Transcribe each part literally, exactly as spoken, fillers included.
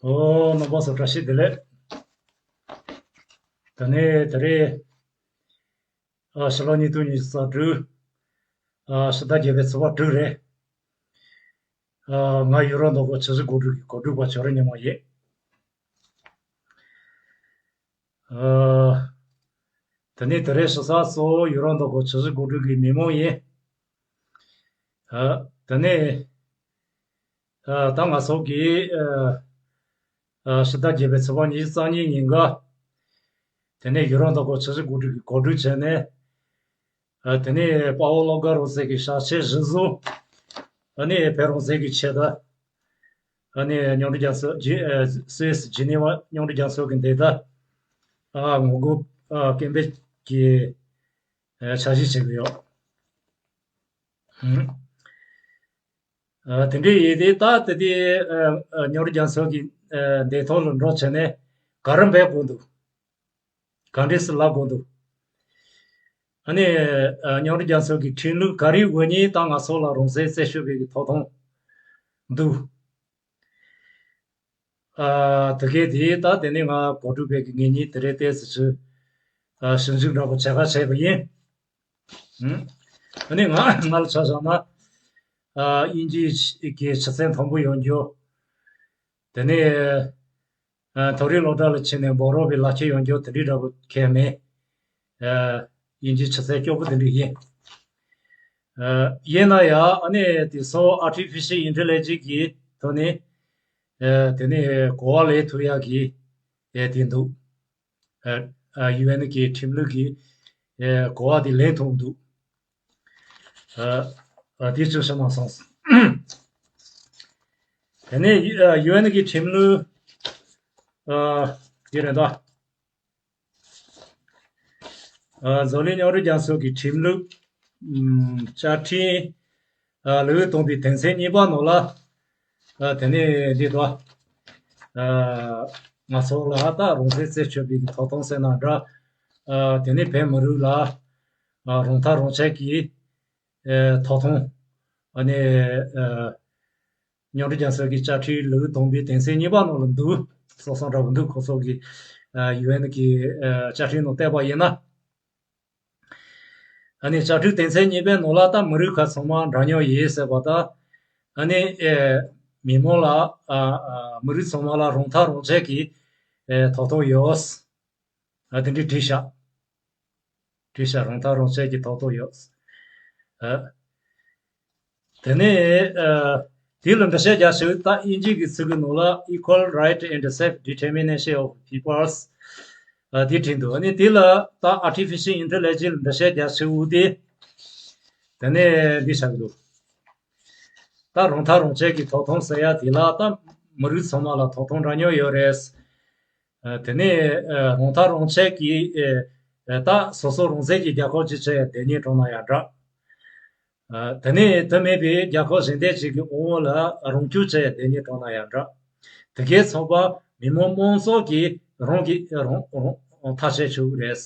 ཨོ། རྣམ་པ་ཚོ་བཀྲ་ཤིས་བདེ་ལེགས། ད་ནི་ད་རེས། ཨ། ཕྱི་ལོ་ཉིས་སྟོང་ཉི་ཤུ་རྩ་དྲུག་ཨ། ཕྱི་ཟླ་བརྒྱད་པའི་ཚེས་པ་དྲུག་རེད། ཨ། ང་ཡུ་རོབ་མདོ་ཁམས་ཆུ་བཞི་སྒང་དྲུག་གི་གོ་སྒྲིག་པ་ཇོ་རི་ཉི་མ་ཡིན། ཨ། དེ་ནས་དེ་རིང་ཞུ་ས་གཙོ་བོ་ཡུ་རོབ་མདོ་ཁམས་ཆུ་བཞི་སྒང་དྲུག་གི་མི་མང་ཡིན། ཨ། དེ་ནས། ཨ། ད་ང་ཚོ་གིས། ཨ། ཨ། ཕྱི་ཟླ་བརྒྱད་པའི་ཚེས་པ་ཉི་ཤུ་རྩ་གཉིས་ཉིན་ཀ། དེ་ནས་ཡུ་རོབ་མདོ་ཁམས་ཆུ་བཞི་སྒང་དྲུག་གི་གོ་སྒྲིག་བྱས་ནས། ཨ། དེ་ནས་དཔའ་བོ་བློ་དགའ་རང་བཙན་གྱི་ཞག་ཆེན་གཞིར་བཟུང་། ཨ་ནི་བོད་རང་བཙན་གྱི་ཆེད་དུ། ཨ་ནི་མཉམ་འབྲེལ་རྒྱལ་ཚོགས་ཇི། ཨ། སུད་སི་ཇི་ནི་ཝ་མཉམ་འབྲེལ་རྒྱལ་ཚོགས་ཀྱི་མདུན་དུ། ཨ། ངོ་རྒོལ། ཨ། སྐད་འབོད་ཀྱི། ཨ། འཆར་གཞི་བྱེད་ཀྱི་ཡོད། ཨ། དེ་འདྲ་ཡིན་དུས་ད་དེ་དེ། ཨ། ཨ། མཉམ་འབྲེལ་རྒྱལ་ཚོགས་ཀྱི། ཨ། མདུན་ཐོག་ལ་འགྲོ་བྱས་ནས་ག་རེ་འབད་དགོས་འདུག་ག་འདྲས་སེ་ལབ་དགོས་འདུག་ཨ་ནི། ཨ། མཉམ་འབྲེལ་རྒྱལ་ཚོགས་ཀྱི་ཁྲིམས་ལུགས་ག་རེའི་འོག་ནས་ད་ང་ཚོ་ལ་རང་བཙན་རྩད་གཅོད་པའི་གི་ཐོབ་ཐང་འདུག་ཨ། དེ་གས་དེ་ད་དེ་ནས་ང་གོ་སྒྲིག་པའི་གི་ངེད་གཉིས་དེ་རིང་ཏོག་ཙམ་ཅིག་ཨ། ཞིབ་འཇུག་འདྲ་པོ་བྱེད་ག་བྱས་པ་ཡིན། ཨ་ནི་ང་ང་ལ་ཆ་བཞག་ན། ཨ། དབྱིན་ཇིའི་གི་ཆུ་ཚད་མཐོན་པོ་ཡོང་རྒྱུ། དེ་ནས། ཨ། མཐོ་རིམ་སློབ་གྲྭ་ལ་ཕྱིན་ནས་འབད་རོགས་པའི་ལག་ཁྱེར་ཡོང་རྒྱུ་དེ་འདྲའི་འདྲ་པོ་གང་ཡང་མེད། ཨ། དབྱིན་ཇིའི་ཆུ་ཚད་སྐྱོ་པོ་དེ་འདྲ་ཡིན། ཨ། ཡིན་ན་ཡང་ཨ་ནི་དེ་ཚོ་artificial intelligence གི་ཐོག་ནས། ཨ། དེ་ནས་གོ་བ་ལེན་ཐུབ་ཡག་གི། ཨ། དེ་འདུག་ཨ། ཨ། ཡུ་ཨེན་གྱི་ཁྲིམས་ལུགས་ཀྱི། ཨ། གོ་བ་དེ་ལེན་ཐུབ་འདུག་ཨ། ཨ། དེ་ཅིག་ཤེས་ན་བསམ་སོང་། དེ་ནས་ཡུ། ཨ། ཡུ་ཨེན་གྱི་ཁྲིམས་ལུགས། ཨ། དེ་རེད་ད། ཨ། འཛམ་གླིང་མཉམ་རུབ་རྒྱལ་ཚོགས་ཀྱི་ཁྲིམས་ལུགས། ཨམ། བཅའ་ཁྲིམས། ཨ། ལེའུ་དང་པོའི་དོན་ཚན་གཉིས་པ་ནང་ལ། ཨ། དེ་ནས་འདི་དོ། ཨ། ང་ཚོ་ལ་ད་རང་བཙན་རྩད་གཅོད་པའི་ཐོབ་ཐང་ཟེར་ན་འདྲ། ཨ། དེ་ནས་བོད་མི་རིགས་ལ། ཨ། རང་ཐག་རང་བཅད་ཀྱི། ཨ། ཐོབ་ཐང་། ཨ་ནི། ཨ། མཉམ་འབྲེལ་རྒྱལ་ཚོགས་ཀྱི་བཅའ་ཁྲིམས་ལེའུ་དང་པོའི་དོན་ཚན་གཉིས་པ་ནང་ལ་འདུག་སོ་སོ་འདྲ་པོ་འདུག་ཁོ་ཚོ་གི། ཨ། ཡུ་ཨེན་གྱི། ཨ། བཅའ་ཁྲིམས་ནང་བལྟས་པ་ཡིན་ན། ཨ་ནི་བཅའ་ཁྲིམས་དོན་ཚན་གཉིས་པའི་ནང་ལ་ད་མི་རིགས་ཁག་ཚང་མ་འདྲ་མཉམ་ཡིན་ཟེར་བ་དང་། ཨ་ནི། ཨེ། མི་མང་ལ། ཨ། ཨ། མི་རིགས་ཚང་མ་ལ་རང་ཐག་རང་བཅད་ཀྱི། ཨེ། ཐོབ་ཐང་ཡོད། ཨ། དེ་འདྲའི་བྲིས་ཤག་བྲིས་ཤག་རང་ཐག་རང་བཅད་ཀྱི་ཐོབ་ཐང་ཡོད། ཨ། དེ་ནས། ཨ། དེ་ལ་འགྲེལ་བཤད་རྒྱག་ཞིག་ད་དབྱིན་ཇི་གི་ཚིག་གི་ནང་ལ་equal right and self determination of peoples། ཨ། དེ་བྲིས་འདུག་ཨ་ནི་དེ་ལ་ད་artificial intelligence ལ་འགྲེལ་བཤད་རྒྱག་ཞིག་འུ་དེ། དེ་ནས་འདི་བྱ་གི་འདུག་ད་རང་ཐག་རང་བཅད་ཀྱི་ཐོབ་ཐང་ཟེར་ཡ་དེ་ལ་ད་མི་རིགས་ཚང་མ་ལ་ཐོབ་ཐང་འདྲ་མཉམ་ཡོད་རེད། ཨ། དེ་ནས། ཨ། རང་ཐག་རང་བཅད་ཀྱི། ཨ། ད་སོ་སོ་རང་བཙན་གྱི་རྒྱལ་ཁབ་ཅིག་བྱས་ཡ་བསྡད་ཉེན་གྲོངས་ན་ཡང་འདྲ། ཨ། དེ་ནས་དེ་མེད་པའི་རྒྱལ་ཁབ་གཞན་དེ་ཅིག་གི་དབང་འོག་ལ་རང་སྐྱོང་བྱས་ཡ་བསྡད་ཉེན་གྲོངས་ན་ཡང་འདྲ། དེ་གའི་ཚོགས་པ་མི་མང་མང་ཚོགས་ཀྱིས་རང་གི་རང་རང་ཐག་བཅད་ཆོག་གི་རེད།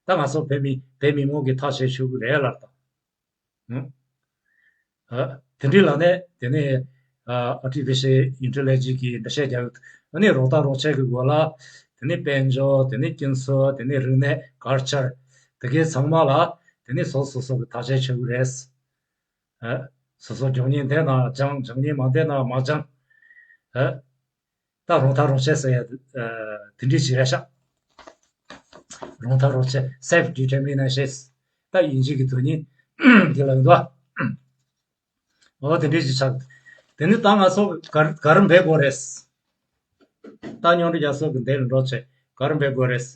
ད་ང་ཚོ་བོད་མི་བོད་མི་མང་གིས་ཐག་བཅད་ཆོག་གི་རེད་ལབ་དང་། ཨ། དེ་འདྲའི་ལ་ནས་དེ་ནས། ཨ། artificial intelligence གིས་འགྲེལ་བཤད་རྒྱག་ཡོད། དེ་ནས་རང་ཐག་རང་བཅད་ཀྱི་སྒོ་ལ། དེ་ནས་དཔལ་འབྱོར། དེ་ནས་སྤྱི་ཚོགས། དེ་ནས་རིག་གནས། culture། དེ་གའི་ཚང་མ་ལ་དེ་ནས་སོ་སོ་སོ་གི་ཐག་བཅད་ཆོག་གི་རེད། ཨ། སོ་སོ་སྦྱོང་ཉན་བསྡད་ན་སྦྱང་། སྦྱོང་ཉན་མ་བསྡད་ན་མ་སྦྱང་། ཨ། ད་རང་ཐག་རང་བཅད་ཟེར་ཡ། ཨ། དེ་འདྲའི་ཞིག་རེད་ཤག་རང་ཐག་རང་བཅད། self determination། ད་དབྱིན་ཇི་གི་དོན་སྙིང་འདི་ལ་ཡིན་དོ། འོ་དེ་འདྲའི་ཞིག་ཆགས། དེ་ནི་ད་ང་ཚོ་ག་ག་རེ་འབད་དགོས་རེད། ད་མཉམ་འབྲེལ་རྒྱལ་ཚོགས་ཀྱི་མདུན་ལ་འགྲོ་བྱས་ག་རེ་འབད་དགོས་རེད།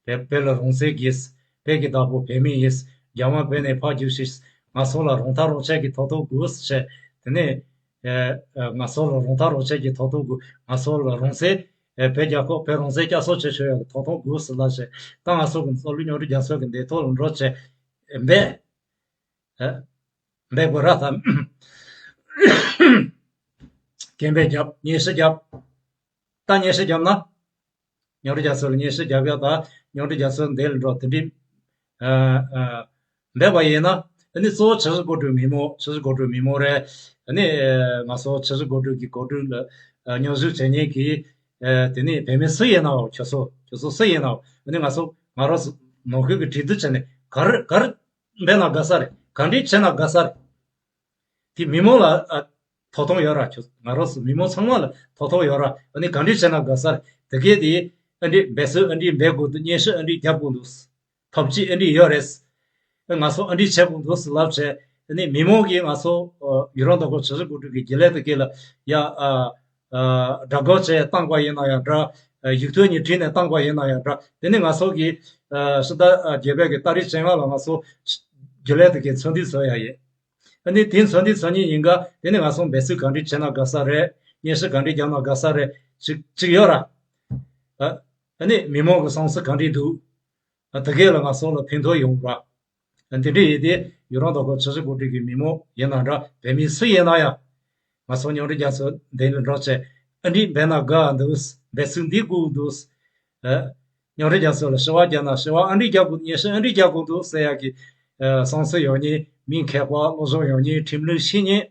བོད་བོད་ལ་རང་བཙན་དགོས། བོད་ཀྱི་བདག་པོ་བོད་མི་ཡིན། རྒྱ་དམར་བོད་ནས་ཕར་རྒྱུགས་ཤིག་ང་ཚོ་ལ་རང་ཐག་རང་བཅད་ཀྱི་ཐོབ་ཐང་དགོས་ཟེར་བྱས། དེ་ནས། ཨ། ང་ཚོ་ལ་རང་ཐག་རང་བཅད་ཀྱི་ཐོབ་ཐང་དགོས། ང་ཚོ་ལ་རང་བཙན། ཨ། བོད་རྒྱལ་ཁབ་བོད་རང་བཙན་བསྐྱར་གསོ་བྱེད་ཆོག་ཡག་གི་ཐོབ་ཐང་དགོས་ཟེར་ལབ་བྱས། ད་ང་ཚོ་གི་འཛམ་གླིང་མཉམ་འབྲེལ་རྒྱལ་ཚོགས་ཀྱི་མདུན་ཐོག་ལ་འགྲོ་བྱས་འབད། ཨ། འབད་དགོས་ར་ད། སྐད་འབོད་རྒྱབ། སྙན་ཞུ་རྒྱབ། ད་སྙན་ཞུ་བརྒྱབ་ན། མཉམ་འབྲེལ་རྒྱལ་ཚོགས་ལ་སྙན་ཞུ་བརྒྱབ་ཡག་དང་མཉམ་འབྲེལ་རྒྱལ་ཚོགས་མདུན་ལ་འགྲོ་དེ་འདྲའི། ཨ། ཨ། འབད་པ་ཡིན་ན། ཨ་ནི་གཙོ་བོ་ཆུ་བཞི་སྒང་དྲུག་མི་མང་། ཆུ་བཞི་སྒང་དྲུག་མི་མང་རེད། ཨ་ནི་ང་ཚོ་ཆུ་བཞི་སྒང་དྲུག་གི་གོ་སྒྲིག་ལ་མཉམ་ཞུགས་བྱེད་མཁན་གྱི། ཨ་དེ་ནས་བོད་མི་སུ་ཡིན་ནའང་ཁྱོད་ཚོ་ཁྱོད་ཚོ་སུ་ཡིན་ནའང་ཨ་ནི་ང་ཚོ་ང་རང་ཚོ་ནང་ཁུལ་གྱི་གྲོས་བསྡུར་བྱས་ནས་ག་རེ་ག་རེ་འབད་ན་དགའ་ས་རེད། ག་འདྲས་བྱས་ན་དགའ་ས་རེད། དེ་མི་མང་ལ་ཨ་ཐོབ་ཐང་ཡོད་ར། ཁྱོད་ང་རང་ཚོ་མི་མང་ཚང་མ་ལ་ཐོབ་ཐང་ཡོད་ར། ཨ་ནི་ག་འདྲས་བྱས་ན་དགའ་ས་རེད། དེ་གས་དེ་ཨ་འདྲས་འབད་སྲོལ་ཨ་འདྲས་འབད་དགོས་འདུག་སྙན་ཞུ་ཨ་འདྲས་རྒྱབ་དགོས་འདུག་ཐབས་ཇུས་ཨ་འདྲས་ཡོད་རེད། ང་ཚོ་ཨ་འདྲས་བྱེད་དགོས་འདུག་ཟེར་ལབ་བྱས་ཨ་ནི་མི་མང་གིས་ང་ཚོ་ཨ་ཡུ་རོབ་མདོ་ཁམས་ཆུ་བཞི་སྒང་དྲུག་གི་རྒྱུན་ལས་དེ་གས་ལ་ཡ་ཨ་ཨ་དགྲ་དགོང་བྱས་བཏང་པ་ཡིན་ན་ཡང་འདྲ། ཡིག་ཐོག་ནས་བྲིས་ནས་བཏང་པ་ཡིན་ན་ཡང་འདྲ། དེ་ནི་ང་ཚོ་གིས་ཕྱི་ཟླ་བརྒྱད་པའི་གི་ཏ་རིག་བཅོ་ལྔ་ལ་ང་ཚོ་རྒྱུན་ལས་དེ་གའི་ཚོགས་འདུ་ཚོགས་ཡ་ཡིན། ཨ་ནི་དེ་ཚོགས་འདུ་ཚོགས་ཉིན་ཡིན་ག་དེ་ནི་ང་ཚོ་འབད་རྩོལ་ག་འདྲས་བྱས་ན་དགའ་ས་རེད། སྙན་ཞུ་ག་འདྲས་བརྒྱབ་ན་དགའ་ས་རེད། ཅིག་ཅིག་ཡོད་ར། ཨ་ནི་མི་མང་གི་བསམ་ཚུལ་ག་འདྲས་འདུག་ཨ་དེ་གས་ལ་ང་ཚོ་ལ་ཕན་ཐོགས་ཡོང་ར། དེ་འདྲ་ཡིན་དུས་ཡུ་རོབ་མདོ་ཁམས་ཆུ་བཞི་སྒང་དྲུག་གི་མི་མང་ཡིན་ན་འདྲ་བོད་མི་སུ་ཡིན་ན་ཡང་ང་ཚོ་མཉམ་འབྲེལ་རྒྱལ་ཚོགས་འདི་ལ་འགྲོ་བྱས་ཨ་འདྲས་འབད་ན་དགའ་འདུག་འབད་ཚུལ་འདི་དགོས་འདུག་ཨ་མཉམ་འབྲེལ་རྒྱལ་ཚོགས་ལ་ཞུ་བ་རྒྱག་ན་ཞུ་བ་ཨ་འདྲས་རྒྱག་དགོས། སྙན་ཞུ་ཨ་འདྲས་རྒྱག་དགོས་འདུག་ཟེར་ཡག་གི་ཨ་བསམ་ཚུལ་ཡོད་མཁན་མི་མཁས་པ་སློབ་སྦྱོང་ཡོད་མཁན་ཁྲིམས་ལུགས་ཤེས་མཁན་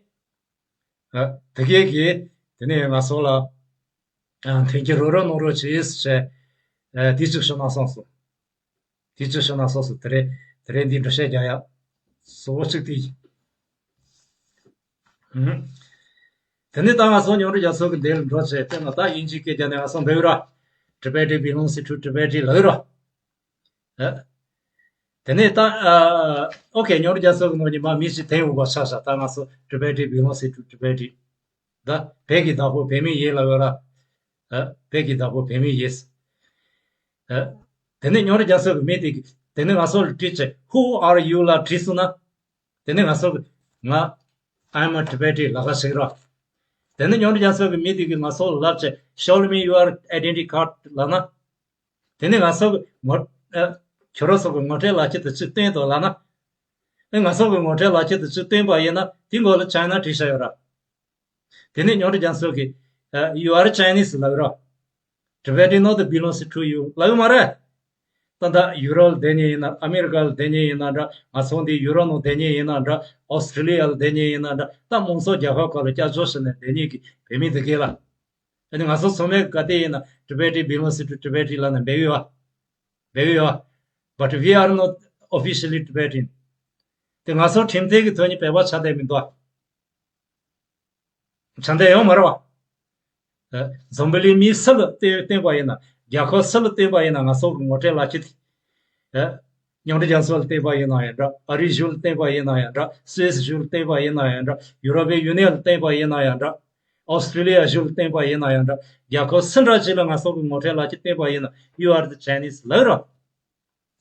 ཨ་དེ་གས་ཀྱིས་དེ་ནས་ང་ཚོ་ལ་ཨ་ཐེངས་གཅིག་རོགས་རོགས་གནང་རོགས་བྱེད་ཟེར་བྱས་ཨ་དེ་གཅིག་ཞུ་ན་བསམ་སོང་། དེ་ཅི་ཞུ་ན་སོ་སོ་དེ་རེད། དེ་རེད། འདི་འགྲེལ་བཤད་རྒྱག་ཡ་གཙོ་བོ་གཅིག་དེ་ཡིན། ཨུམ། དེ་ནས་ད་ང་ཚོ་མཉམ་འབྲེལ་རྒྱལ་ཚོགས་ཀྱི་འདི་ལ་འགྲོ་བྱས་དེ་ན་ད་དབྱིན་ཇིའི་སྐད་རྒྱག་ནས་ང་ཚོ་འབོད་ར། Tibet belongs to Tibet ལབ་ར། ཨ། དེ་ནས་ད་ཨ་ཨོ་ཁེ་མཉམ་འབྲེལ་རྒྱལ་ཚོགས་ཀྱི་ནང་ནས་མ་མི་ཞིག་འཐེན་འོང་བ་ཆགས་ཤག་ད་ང་ཚོ་Tibet belongs to Tibet ད་བོད་ཀྱི་བདག་པོ་བོད་མི་ཡིན་ལབ་ཡོད་ར། ཨ། བོད་ཀྱི་བདག་པོ་བོད་མི་ཡིན། ཨ། དེ་ནས་མཉམ་འབྲེལ་རྒྱལ་ཚོགས་ཀྱི་མི་དེ་གིས་དེ་ནས་ང་ཚོ་ལ་དྲིས་བྱས་Who are you ལབ་དྲིས་སོང་ན། དེ་ནས་ང་ཚོ་གིས་ང་I'm a Tibetan ལབ་ག་ཞིག་ར། དེ་ནས་མཉམ་འབྲེལ་རྒྱལ་ཚོགས་ཀྱི་མི་དེ་གིས་ང་ཚོ་ལ་ལབ་བྱས་Show me your identity card ལབ་ན། དེ་ནས་ང་ཚོ་གིས་ངོ་ཨ་ཁྱོད་རང་ཚོ་གི་ངོ་སྤྲོད་ལག་ཁྱེར་དེ་ཚོ་སྟོན་དང་ལབ་ན། ཨེ་ང་ཚོ་གི་ངོ་སྤྲོད་ལག་ཁྱེར་དེ་ཚོ་སྟོན་པ་ཡིན་ན་དེ་མགོ་ལ་China བྲིས་བཞག་ཡོད་ར། དེ་ནས་མཉམ་འབྲེལ་རྒྱལ་ཚོགས་ཀྱིས་ཨ་You are Chinese ལབ་ར། Tibetan not belongs to you ལབ་ཡོད་མ་རེད། ད་ལྟ་ཡུ་རོབ་ལ་བསྡད་མཁན་ཡིན་ན་ཨ་མེ་རི་ཀ་ལ་བསྡད་མཁན་ཡིན་ན་འདྲ། ང་ཚོ་འདི་ཡུ་རོབ་ནང་བསྡད་མཁན་ཡིན་ན་འདྲ། ཨོ་སི་ཀྲི་ལི་ཡ་ལ་བསྡད་མཁན་ཡིན་ན་འདྲ། ད་མང་ཚོགས་རྒྱལ་ཁབ་ཁག་ལ་སྐྱབས་བཅོལ་ཞུས་ནས་བསྡད་མཁན་གྱི་བོད་མི་འདི་གས་ལ། ཨ་ནི་ང་ཚོ་ཚང་མས་ག་དེ་ཡིན་ན་Tibetan belongs to Tibet ལབ་ནས་འབོད་ཡོད། འབོད་ཡོད། But we are not officially Tibetan. དེ་ང་ཚོ་ཁྲིམས་མཐུན་གྱི་ཐོག་ནས་བོད་པ་ཆགས་བསྡད་མི་འདུག་ཆགས་བསྡད་ཡོད་མ་རེད་བ། ཨ། འཛམ་བུ་གླིང་མི་སུ་ལ་བསྟན་བསྟན་པ་ཡིན་ན། རྒྱལ་ཁབ་སུ་ལ་བསྟན་པ་ཡིན་ན་ང་ཚོ་གི་ངོ་སྤྲོད་ལག་ཁྱེར་དེ། ཨ། མཉམ་འབྲེལ་རྒྱལ་ཚོགས་ལ་བསྟན་པ་ཡིན་ན་ཡང་འདྲ། ཨ་རིའི་གཞུང་ལ་བསྟན་པ་ཡིན་ན་ཡང་འདྲ། སུད་སི་གཞུང་ལ་བསྟན་པ་ཡིན་ན་ཡང་འདྲ། ཡུ་རོ་པའི་ཡུ་ནི་ཡན་ལ་བསྟན་པ་ཡིན་ན་ཡང་འདྲ། ཨོ་སི་ཀྲི་ལི་ཡ་གཞུང་ལ་བསྟན་པ་ཡིན་ན་ཡང་འདྲ། རྒྱལ་ཁབ་སུ་འདྲ་ཅིག་ལ་ང་ཚོ་གི་ངོ་སྤྲོད་ལག་ཁྱེར་བསྟན་པ་ཡིན་ན། You are the Chinese ལབ་རོགས།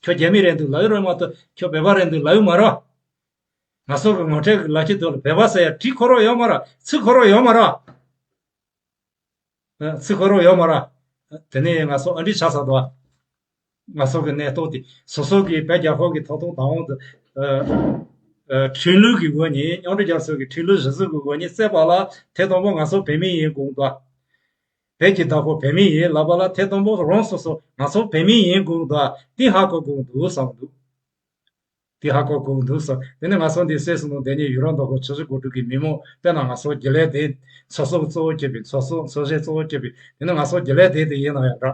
ཁྱོད་རྒྱ་མི་རེད་འདུག་ལབ་ཡོད་རེད་མ་གཏོགས་ཁྱོད་བོད་པ་རེད་འདུག་ལབ་ཡོད་མ་རེད། ང་ཚོ་གི་ངོ་སྤྲོད་ཀྱི་ལག་ཁྱེར་ཐོག་ལ་བོད་པ་ཟེར་ཡ་བྲིས་ཁོ་རང་ཡོད་མ་རེད། ཚིག་ཁོ་རང་ཡོད་མ་རེད། ཨ། ཚིག་ཁོ་རང་ཡོད་མ་རེད། དེ་ནས་ང་ཚོ་ཨ་འདྲི་ཆགས་ཚར་འདུག་ང་ཚོ་གི་གནས་སྟངས་དེ་སོ་སོ་གི་བོད་རྒྱལ་ཁབ་ཀྱི་ཐོབ་ཐང་དང་དབང་དུ་ཨ་ཨ་ཁྲིམས་ལུགས་ཀྱི་སྒོ་ནས་མཉམ་འབྲེལ་རྒྱལ་ཚོགས་ཀྱི་ཁྲིམས་ལུགས་གཞི་བཟུང་གི་སྒོ་ནས་བརྩད་པ་ལ་ཐེངས་དང་པོ་ང་ཚོ་བོད་མི་ཡིན་དགོངས་འདུག་བོད་ཀྱི་བདག་པོ་བོད་མི་ཡིན་ལབ་པ་ལ་ཐེངས་དང་པོ་རང་སོ་སོ་ང་ཚོ་བོད་མི་ཡིན་དགོངས་འདུག་དེ་ཧ་གོ་དགོས་འདུག་བསམ་འདུག་དེ་ཧ་གོ་དགོས་འདུག་བསམ། དེ་ནས་ང་ཚོ་འདི་སུད་སི་ནང་བསྡད་མཁན་ཡུ་རོབ་མདོ་ཁམས་ཆུ་བཞི་སྒང་དྲུག་གི་མི་མང་དཔེར་ན་ང་ཚོ་དགེ་ལས་སྡེ་ཚོགས་གཙོ་གཙོ་བོ་བྱས་པའི་ཚོགས་གཙོ་ཚོགས་གཞོན་གཙོ་བོ་བྱས་པའི་དེ་ནས་ང་ཚོ་དགེ་ལས་སྡེ་དེ་ཡིན་ན་ཡང་འདྲ།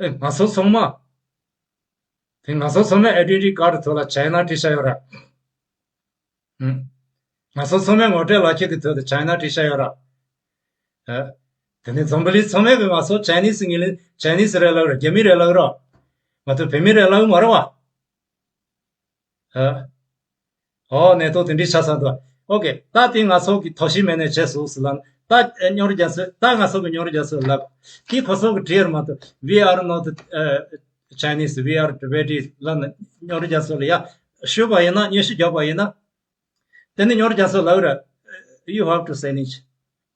ཨེ་ང་ཚོ་ཚང་མ། དེ་ང་ཚོ་ཚང་མའི་ཨའི་ཌེན་ཊི་ཊི་ཀར་ཌི་ཐོག་ལ་ཅའི་ན་བྲིས་བཞག་ཡོད་ར། ཨུམ། ང་ཚོ་ཚང་མའི་ངོ་སྤྲོད་ལག་ཁྱེར་གྱི་ཐོག་ཏུ་ཅའི་ན་བྲིས་བཞག་ཡོད་ར། ཨ། དེ་ནས་འཛམ་བུ་གླིང་ཚང་མས་ཀྱི་ང་ཚོ་ཅའི་ནིས་ངི་ལི་ཅའི་ནིས་རེད་ལབ་ར། རྒྱ་མི་རེད་ལབ་ར། ང་ཚོ་བོད་མི་རེད་ལབ་མ་རེད་བ། ཨ། ཨོ་གནས་སྟངས་དེ་འདྲ་ཆགས་ཚར་འདུག་ཨོ་ཁེ། ད་དེ་ང་ཚོ་གི་ཐབས་ཤེས་མེད་ནས་བྱས་སོང་ཟེར་ལབ་ན། ད་མཉམ་རུབ་རྒྱག་ས། ད་ང་ཚོ་གི་མཉམ་རུབ་རྒྱག་ས་ལབ། དེ་ཁོ་ཚོ་གི་བྲིས་ཡོད་མ་གཏོགས། We are not, uh, Chinese, we are Tibetans ལབ་ནས་མཉམ་རུབ་རྒྱག་ས་ལ་ཡ། ཞུས་པ་ཡིན་ན། སྙན་ཞུ་བརྒྱབ་པ་ཡིན་ན། དེ་ནས་མཉམ་རུབ་རྒྱག་ས་ལབ་ར། You have to sign it.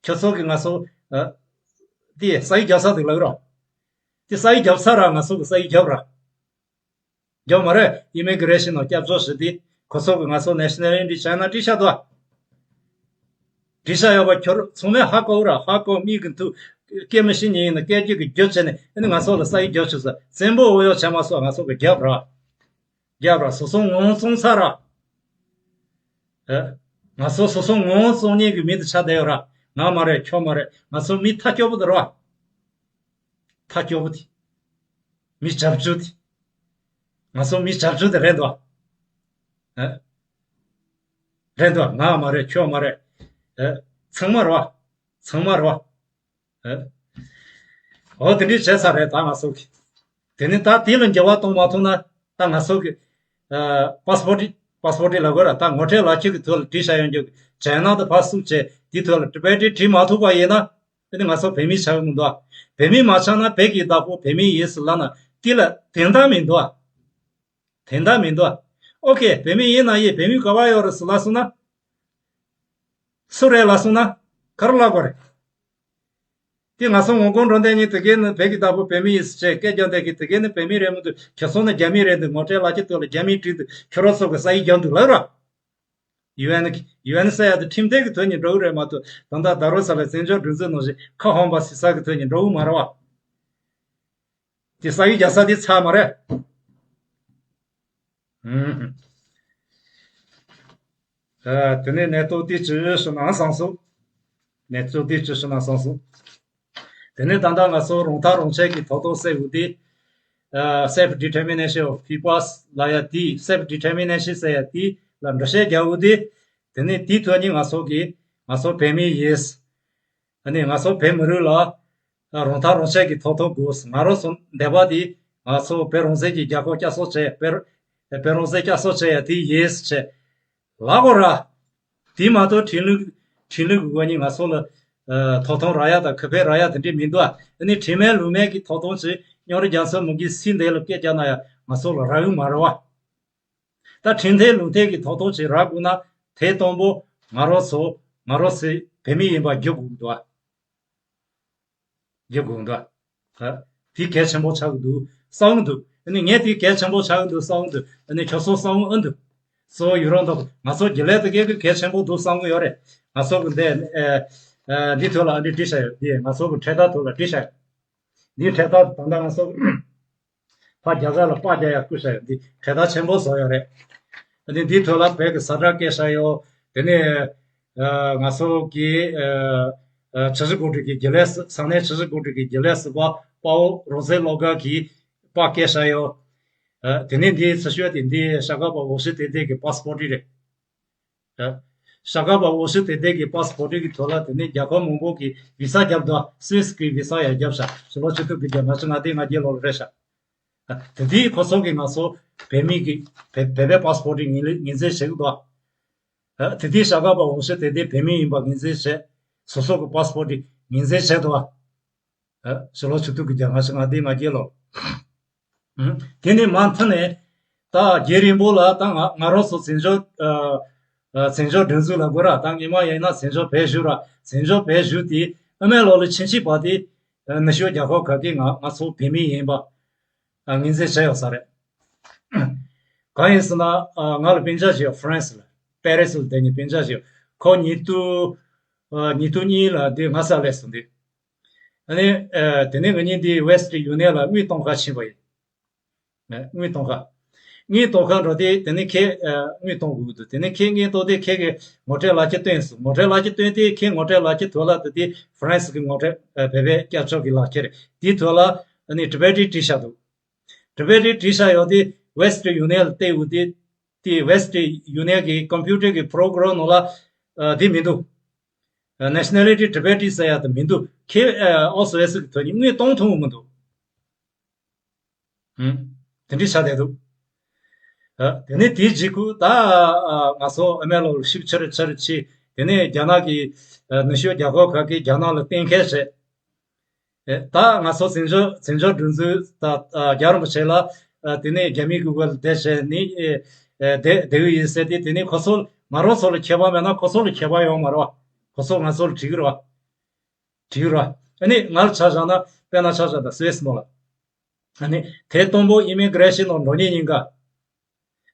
ཁྱོད་ཚོ་གི་ང་ཚོ་ཨ་དེ་ས་ཡིག་རྒྱག་ས་དེ་ལབ་ར། དེ་ས་ཡིག་རྒྱབ་ས་ར། ང་ཚོ་གི་ས་ཡིག་རྒྱབ་ར། རྒྱབ་མ་རེད། ཨི་མི་གྷི་རེ་ཤན་ནང་སྐྱབས་བཅོལ་ཞུ་དུས་ཁོ་ཚོ་གིས་ང་ཚོ་ནེ་ཤ་ནལ་ཨའི་ཌི་ཅའི་ན་བྲིས་བཞག་འདུག་བྲིས་བཞག་ཡོད་པ་ཁྱོད་ཚང་མས་ཧ་གོ་ར། ཧ་གོ། མིག་གིས་མཐོང་། སྐད་མི་ཤེས་མཁན་ཡིན་ན་སྐད་ཅིག་གིས་བརྗོད་བྱས་ནས་ཨ་ནི་ང་ཚོ་ལ་ས་ཡིག་རྒྱབ་བཅུག་ས། བཙན་པོ་འོ་ཡོ་བྱས་མ་སོང་། ང་ཚོ་གིས་རྒྱབ་ར། རྒྱབ་ར། སོ་སོ་ངོ་བོ་བཙོང་ས་ར། ཨེ། ང་ཚོ་སོ་སོ་ངོ་བོ་བཙོང་མཁན་གྱི་མི་དེ་ཆགས་བསྡད་ཡོད་ར། ང་མ་རེད། ཁྱོད་མ་རེད། ང་ཚོ་མི་ཐ་སྐྱོ་པོ་དེ་ར། ཐག་སྐྱོ་པོ་དེ། མི་བྱབ་ཆུ་དེ། ང་ཚོ་མི་བྱབ་ཆུ་དེ་རེད་འདུག་ཨ། རེད་འདུག་ང་མ་རེད། ཁྱོད་མ་རེད། ཨ། ཚང་མ་རེད་བ། ཚང་མ་རེད་བ། ཨ། འོ་དེ་འདྲས་བྱས་ཚར་རེད་ད་ང་ཚོ་གི། དེ་ནི་ད་དེ་ལ་འགྱུར་བ་གཏོང་མ་ཐུབ་ན་ད་ང་ཚོ་གི། ཨ། པ་སི་པོར་ཊི། པ་སི་པོར་ཊི་ལབ་དགོས་ར། ད་ངོ་འཕྲོད་ལག་ཁྱེར་གི་ཐོག་ལ་བྲིས་བཞག་ཡོང་རྒྱུ་གི་ཅའི་ན་དང་ཕར་སུ་བྱས་དེ་ཐོག་ལ་ཊི་བེ་ཊི་བྲིས་མ་ཐུབ་པ་ཡིན་ན། དེ་ནི་ང་ཚོ་བོད་མི་ཆགས་ཀྱི་མི་འདུག་བོད་མི་མ་ཆགས་ན་བོད་ཀྱི་བདག་པོ་བོད་མི་ཡིན་ཟེར་ལབ་ན་དེ་ལ་དོན་དག་མི་འདུག་དོན་དག་མི་འདུག་ཨོ་ཁེ། བོད་མི་ཡིན་ན་ཡིན། བོད་མི་ག་པར་ཡོད་རེད་ཟེར་ལབ་སོང་ན། སུ་རེད་ལབ་སོང་ན། ག་རེ་ལབ་དགོས་རེད། དེ་ང་ཚོ་ངོ་རྒོལ་འགྲོ་མཁན་གཉིས་དེ་གས་ནི་བོད་ཀྱི་བདག་པོ་བོད་མི་ཡིན་ཟེར་བྱས་སྐད་རྒྱག་མཁན་གྱི་དེ་གས་ནི་བོད་མི་རེད་མི་འདུག་ཁྱེད་ཚོ་ནི་རྒྱ་མི་རེད་འདུག་ངོ་སྤྲོད་ལག་ཁྱེར་ཐོག་ལ་རྒྱ་མིས་བྲིས་འདུག་ཁྱོད་རང་ཚོ་གི་ས་ཡིག་རྒྱག་འདུག་ལབ་ར། ཡུ་ཨེན། ཡུ་ཨེན་ཟེར་ཡ་དེ་ཁྲིམས་མཐུན་གྱི་ཐོག་ནས་འགྲོ་གི་རེད་མ་གཏོགས་ད་ལྟ་ད་རུང་ས་ལ་བཙན་བྱོལ་སྒྲིག་འཛུགས་ནང་བཞིན་ཁ་ཧམ་པ་བྱེད་ས་གི་ཐོག་ནས་འགྲོ་གི་མ་རེད་བ། དེ་ས་ཡིག་རྒྱག་ས་དེ་ཚར་མ་རེད། ཨུམ། ཨ། དེ་ནས་གནས་ཚུལ་དེ་ཅི་ཞུ་ན་བསམ་སོང་། གནས་ཚུལ་དེ་ཅི་ཞུ་ན་བསམ་སོང་། དེ་ནས་ད་ལྟ་ང་ཚོ་རང་ཐག་རང་བཅད་ཀྱི་ཐོབ་ཐང་ཟེར་བ་དེ། ཨ། self determination of peoples ལབ་ཡ་དེ། self determination ཟེར་ཡ་དེ་ལ་འགྲེལ་བཤད་རྒྱག་དགོས་དེ། དེ་ནས་དེའི་ཐོག་ནས་ང་ཚོ་གིས་ང་ཚོ་བོད་མི་ཡིན། ཨ་ནི་ང་ཚོ་བོད་མི་རིགས་ལ་རང་ཐག་རང་བཅད་ཀྱི་ཐོབ་ཐང་དགོས། ང་རང་ཚོ་འདོད་པ་དེ་ང་ཚོ་བོད་རང་བཙན་གྱི་རྒྱལ་ཁབ་བསྐྱར་གསོ་བྱས། བོད་བོད་རང་བཙན་བསྐྱར་གསོ་བྱས་ཡ་དེ་ཡིན་ཟེར་ལབ་དགོས་ར། དེ་མ་གཏོགས་ཁྲིམས་ལུགས། ཁྲིམས་ལུགས་ཀྱི་སྒོ་ནས་ང་ཚོ་ལ་ཐོབ་ཐང་རག་ཡ་དང་ཁེ་ཕན་རག་ཡ་དེ་འདྲས་མི་འདུག་ཨ་ནི་ཁྲིམས་མེད་ལུགས་མེད་ཀྱི་ཐོབ་ཐང་ཅིག་རྙིང་མ་རྒྱ་མཚོ་མུ་གེ་སི་འདི་ལ་སྐད་རྒྱག་ན་ཡང་ང་ཚོ་ལ་རག་གི་མ་རེད་བ། ད་ཁྲིམས་མཐུན་ལུགས་མཐུན་གྱི་ཐོབ་ཐང་ཅིག་རག་དགོས་ན་དེ་དང་པོ་ང་རང་ཚོ་ང་རང་ཚོ་བོད་མི་ཡིན་པ་བརྗོད་དགོས་ཀྱི་འདུག་བ། བརྗོད་དགོས་ཀྱི་འདུག་བ། དེ་གལ་ཆེན་པོ་ཆགས་ཀྱི་འདུག་བསམ་གྱི་འདུག་ཨ་ནི་ངས་དེ་གལ་ཆེན་པོ་ཆགས་ཀྱི་འདུག་བསམ་གྱི་འདུག་ཨ་ནི་ཁྱོད་ཚོ་བསམ་གྱི་ཨ་འདུག་གཙོ་བོ་ཡུ་རོབ་འདུག་ང་ཚོ་དགེ་ལས་དེ་གས་ཀྱི་གལ་ཆེན་པོ་འདུག་བསམ་གྱི་ཡོད་རེད། ང་ཚོ་གི་འདི་ཨ་ཨ་འདི་ཐོག་ལ་ཨ་འདི་བྲིས་བཞག་ཡོད། འདི་ང་ཚོ་གི་འཕྲེད་དར་ཐོག་ལ་བྲིས་བཞག་ཡོད། འདི་འཕྲེད་དར་ད་ལྟ་ང་ཚོ་ཕར་རྒྱ་གར་ལ་པར་རྒྱག་ཡ་བསྐུར་བཞག་ཡོད། འདི་འཕྲེད་དར་ཆེན་པོ་བཟོ་ཡོད་རེད། འདི་འདིའི་ཐོག་ལ་བོད་ཀྱི་ས་བཀྲ་བཀལ་བཞག་ཡོད། དེ་ནས་ཨ་ང་ཚོ་གི་ཨ་ཨ་ཆུ་བཞི་སྒང་དྲུག་གི་དགེ་ལས་ས་གནས་ཆུ་བཞི་སྒང་དྲུག་གི་དགེ་ལས་སུ་པ་དཔའ་བོ་རང་བཙན་སློབ་སྒར་གྱི་པར་བཀལ་བཞག་ཡོད། ཨ་དེ་ནས་འདིའི་ཚུར་ཤོག་དེ་འདི་ཤ་ཁ་པ་འོ་ཤི་དེ་དེ་གི་པ་སི་པོར་ཊི་རེད། ཤ་ཁ་པ་འོ་ཤི་དེ་དེ་གི་པ་སི་པོར་ཊི་གི་ཐོག་ལ་དེ་ནས་རྒྱལ་ཁབ་མང་པོ་གི་བི་ས་བརྒྱབ་འདུག་སུད་སི་གི་བི་ས་ཡང་བརྒྱབ་ཤག་ཕྱི་ལོ་ཆིག་སྟོང་དགུ་བརྒྱ་ལྔ་བཅུ་ང་བདུན་ང་བརྒྱད་ལོ་ལ་རེད་ཤག་དེ་དུས་ཁོ་ཚོ་གིས་ང་ཚོ་བོད་མི་གི་བོད་བོད་པའི་པ་སི་པོར་ཊི་ངོས་ངོས་འཛིན་བྱེད་ཀྱི་འདུག་དེ་དུས་ཤ་ཁ་པ་འོ་ཤི་དེ་དེ་བོད་མི་ཡིན་པ་ངོས་འཛིན་བྱས། སོ་སོ་གི་པ་སི་པོར་ཊི་ངོས་འཛིན་བྱས་འདུག་ཕྱི་ལོ་ཆིག་སྟོང་དགུ་བརྒྱ་ལྔ་བཅུ་ང་བདུན་ང་བརྒྱད་ལོ། ཨུམ། དེ་ནས་མ་མཐུད་ནས་ད་རྒྱུན་རིང་པོ་ལ་ད་ང་ང་རང་ཚོ་བཙན་བྱོལ་ཨ་ཨ་བཙན་བྱོལ་སྒྲིག་འཛུགས་ལ་དགོས་ར། ད་སྔོན་མ་ཡིན་ན་བཙན་བྱོལ་བོད་གཞུང་ར། བཙན་བྱོལ་བོད་གཞུང་དེ་ཨ་མའི་ལོ་ལ་ཕྱིན་ཕྱིན་པ་དེ་ཨ་ནུབ་ཕྱོགས་རྒྱལ་ཁབ་ཁག་གིས་ང་ང་ཚོ་བོད་མི་ཡིན་པ་ཨ་ངོས་འཛིན་བྱས་ཡོད་ས་རེད། གང་ཡིན་ཟེར་ན་ཨ་ང་ལ་སྤུན་ཀྱག་ཅིག་ཡོད། ཧྥ་རན་སི་ལ། པེ་རི་སི་ལ་བསྡད་མཁན་སྤུན་ཀྱག་ཅིག་ཡོད། ཁོ་ཉིས་སྟོང་ཨ་ཉིས་སྟོང་གཉིས་ལ་འདི་ངའི་སར་སླེབས་སོང་འདི། ཨ་ནི་ཨ་དེ་ནས་ང་གཉིས་འདི་ཝེ་སི་ཊར་ཡུ་ནི་ཡན་ལ་དངུལ་གཏོང་ག་ཕྱིན་པ་ཡིན། ཨ་དངུལ་གཏོང་ག་དངུལ་གཏོང་ག་འགྲོ་དུས་དེ་ནས་ཁོས་ཨ་དངུལ་གཏོང་དགོས་ཀྱི་འདུག་དེ་ནས་ཁོས་དངུལ་གཏོང་དུས་ཁོ་གིས་ངོ་སྤྲོད་ལག་ཁྱེར་སྟོན་སོང་། ངོ་སྤྲོད་ལག་ཁྱེར་སྟོན་དུས་ཁོའི་ངོ་སྤྲོད་ལག་ཁྱེར་ཐོག་ལ་དེ་དུས་ཧྥ་རན་སི་གི་ངོ་སྤྲོད་ཨ་བོད་པའི་སྐྱབས་བཅོལ་གྱི་ལག་ཁྱེར་རེད། དེའི་ཐོག་ལ་ཨ་ནི་ཊི་བེ་ཊི་བྲིས་བཞག་འདུག་ཊི་བེ་ཊི་བྲིས་བཞག་ཡོད་དུས་ཝེ་སི་ཊར་ཡུ་ནི་ཡན་ལ་བལྟས་ཡོང་དུས། དེ་ཝེ་སི་ཊར་ཡུ་ནི་ཡན་གྱི་ཀམ་པུ་ཊར་གྱི་པོ་རོ་གྷ་རམ་ནང་ལ་ཨ་དེ་མི་འདུག་ཨ་ནེ་ཤ་ནེ་ལི་ཊི་ཊི་བེ་ཊི་ཟེར་ཡ་དེ་མི་འདུག་ཁོས་ཨ་ཨོ་སི་ཝེ་སི་གི་ཐོག་ནས་དངུལ་གཏོང་ཐུབ་ཀྱི་མི་འདུག་ཨུམ། དེ་འདྲ་ཆགས་བསྡད་འདུག་ཨ་དེ་ནས་དེའི་རྗེས་ཁུ་ད་ཨ་ང་ཚོ་ཨ་མའི་ལོ་ལ་ཤུགས་ཆེ་རུ་ཆེ་རུ་ཕྱིན། དེ་ནས་རྒྱ་ནག་གི་ཨ་ནུབ་ཕྱོགས་རྒྱལ་ཁབ་ཁག་གིས་རྒྱ་ནག་ལ་གཏན་འཁེལ་བྱས། ཨེ་ད་ང་ཚོ་བཙན་བྱོལ་བཙན་བྱོལ་སྒྲིག་འཛུགས་ད་ཨ་རྒྱལ་བ་རིན་པོ་ཆེ་ལ་ཨ་དེ་ནས་རྒྱ་མི་གི་འོག་ལ་བསྡད་བྱས་ནས་ཨེ་ཨེ་བསྡད་བསྡད་ཀྱི་ཡིན་ཟེར་ཏེ། དེ་ནས་ཁོ་ཚོ་ང་རང་ཚོ་ལ་ཁྱད་པར་མེད་ན་ཁོ་ཚོ་ལ་ཁྱད་པར་ཡོད་མ་རེད་བ། ཁོ་ཚོ་ང་ཚོ་ལ་དྲིས་ཀྱི་རེད་བ། དྲིས་ཀྱི་རེད་བ། ཨ་ནི་ང་ལ་ཆ་བཞག་ན། དཔེར་ན་ཆ་བཞག་ན་སུད་སི་ནང་ལ། ཨ་ནི་དེ་དང་པོ་ཨི་མི་གྷི་རེ་ཤན་ནང་འགྲོ་མཁན་ཉིན་ཀ་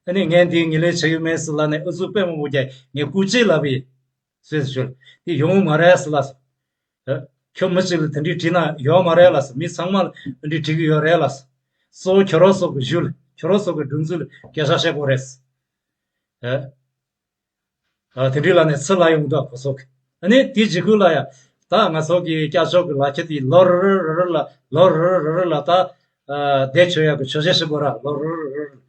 ཨ་ནི་ངས་འདི་ངོས་ལེན་བྱེད་ཀྱི་མེད་ཟེར་ལབ་ནས་ཨུ་ཚུགས་དཔེ་མང་པོ་རྒྱག་ངས་སྐུ་ཅིག་ལབ་པ་ཡིན། སུད་སི་ཞུ་ལ་དེ་ཡོང་གི་མ་རེད་ཟེར་ལབ་སོང་། ཨ། ཁྱོད་མི་གཅིག་ལ་དེ་འདྲས་དྲིས་ན་ཡོད་མ་རེད་ལབ་སོང་། མི་ཚང་མ་ལ་འདི་འདྲས་དྲིས་ཀྱི་ཡོད་རེད་ལབ་སོང་། གཙོ་བོ་ཁྱོད་རང་ཚོ་གི་གཞུང་ལ་ཁྱོད་རང་ཚོ་གི་སྒྲིག་འཛུགས་ལ་སྐད་ཆ་བཤད་དགོས་རེད་ཟེར། ཨ། ཨ། དེ་འདྲས་ལབ་ནས་ཚུར་ལབ་ཡོང་འདུག་ཁོ་ཚོ་གི། ཨ་ནི་དེའི་རྗེས་ཁུ་ལ་ཡ། ད་ ད་ང་ཚོ་གི་སྐྱབས་བཅོལ་གི་ལག་ཁྱེར་དེ་ལོ་རེ་རེ་རེ་རེ་ལ་ལོ་རེ་རེ་རེ་རེ་ལ་ད་ཨ་བསྡད་ཆོག་ཡག་གི་ཆོག་མཆན་ཞིག་དགོས་ར། ལོ་རེ་རེ་རེ་རེ།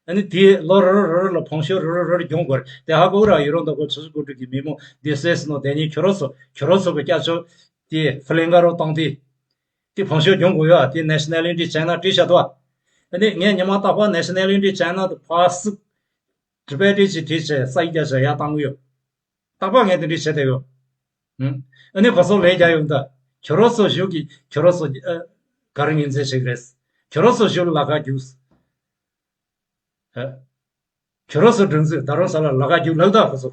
ཨ་ནི་དེ་ལོ་རེ་རེ་རེ་རེ་ལ་ཕོན་ཤོག་རེ་རེ་རེ་རེ་སྦྱོང་དགོས་རེད། དེ་ཧ་གོ་ར། ཡུ་རོབ་མདོ་ཁམས་སྤྱི་ཚོགས་བཀོད་སྒྲིག་གི་མི་མང་འདི་སུད་སི་ནང་བསྡད་མཁན་ཁྱོད་རང་ཚོ་ཁྱོད་རང་ཚོ་གི་སྐྱབས་བཅོལ་དེ་ཧྥི་ལན་ཁ་རང་བཏང་དེ། དེ་ཕོན་ཤོག་སྦྱོང་དགོས་ཡ། དེ་nationality check ན་བྲིས་བཞག་འདུག་ཨ། ཨ་ནི་ངས་ཉི་མ་རྟག་པར་nationality check ན་དུ་ཕར་སུ་Tibet་ཅིག་བྲིས་བྱས་ས་ཡིག་རྒྱག་བྱས་ཡར་བཏང་གི་ཡོད། རྟག་པར་ངས་དེ་འདྲ་བྱས་བསྡད་ཡོད། ཨ་ནི་ཁོ་ཚོ་ལས་རྒྱག་ཡོང་ད། ཁྱོད་རང་ཚོ་གཞུག་གི་ཁྱོད་རང་ཚོ་ཨ་ག་རེ་ངོས་འཛིན་བྱེད་ཀྱི་རེད། ཁྱོད་རང་ཚོ་གཞུག་ལ་ལག་ཁ་རྒྱུགས། ཨ། ཁྱོད་རང་ཚོ་སྒྲིག་འཛུགས་ད་རུང་ས་ལ་ལག་ཁ་རྒྱུགས་ལབ་ད་ཁོ་ཚོ།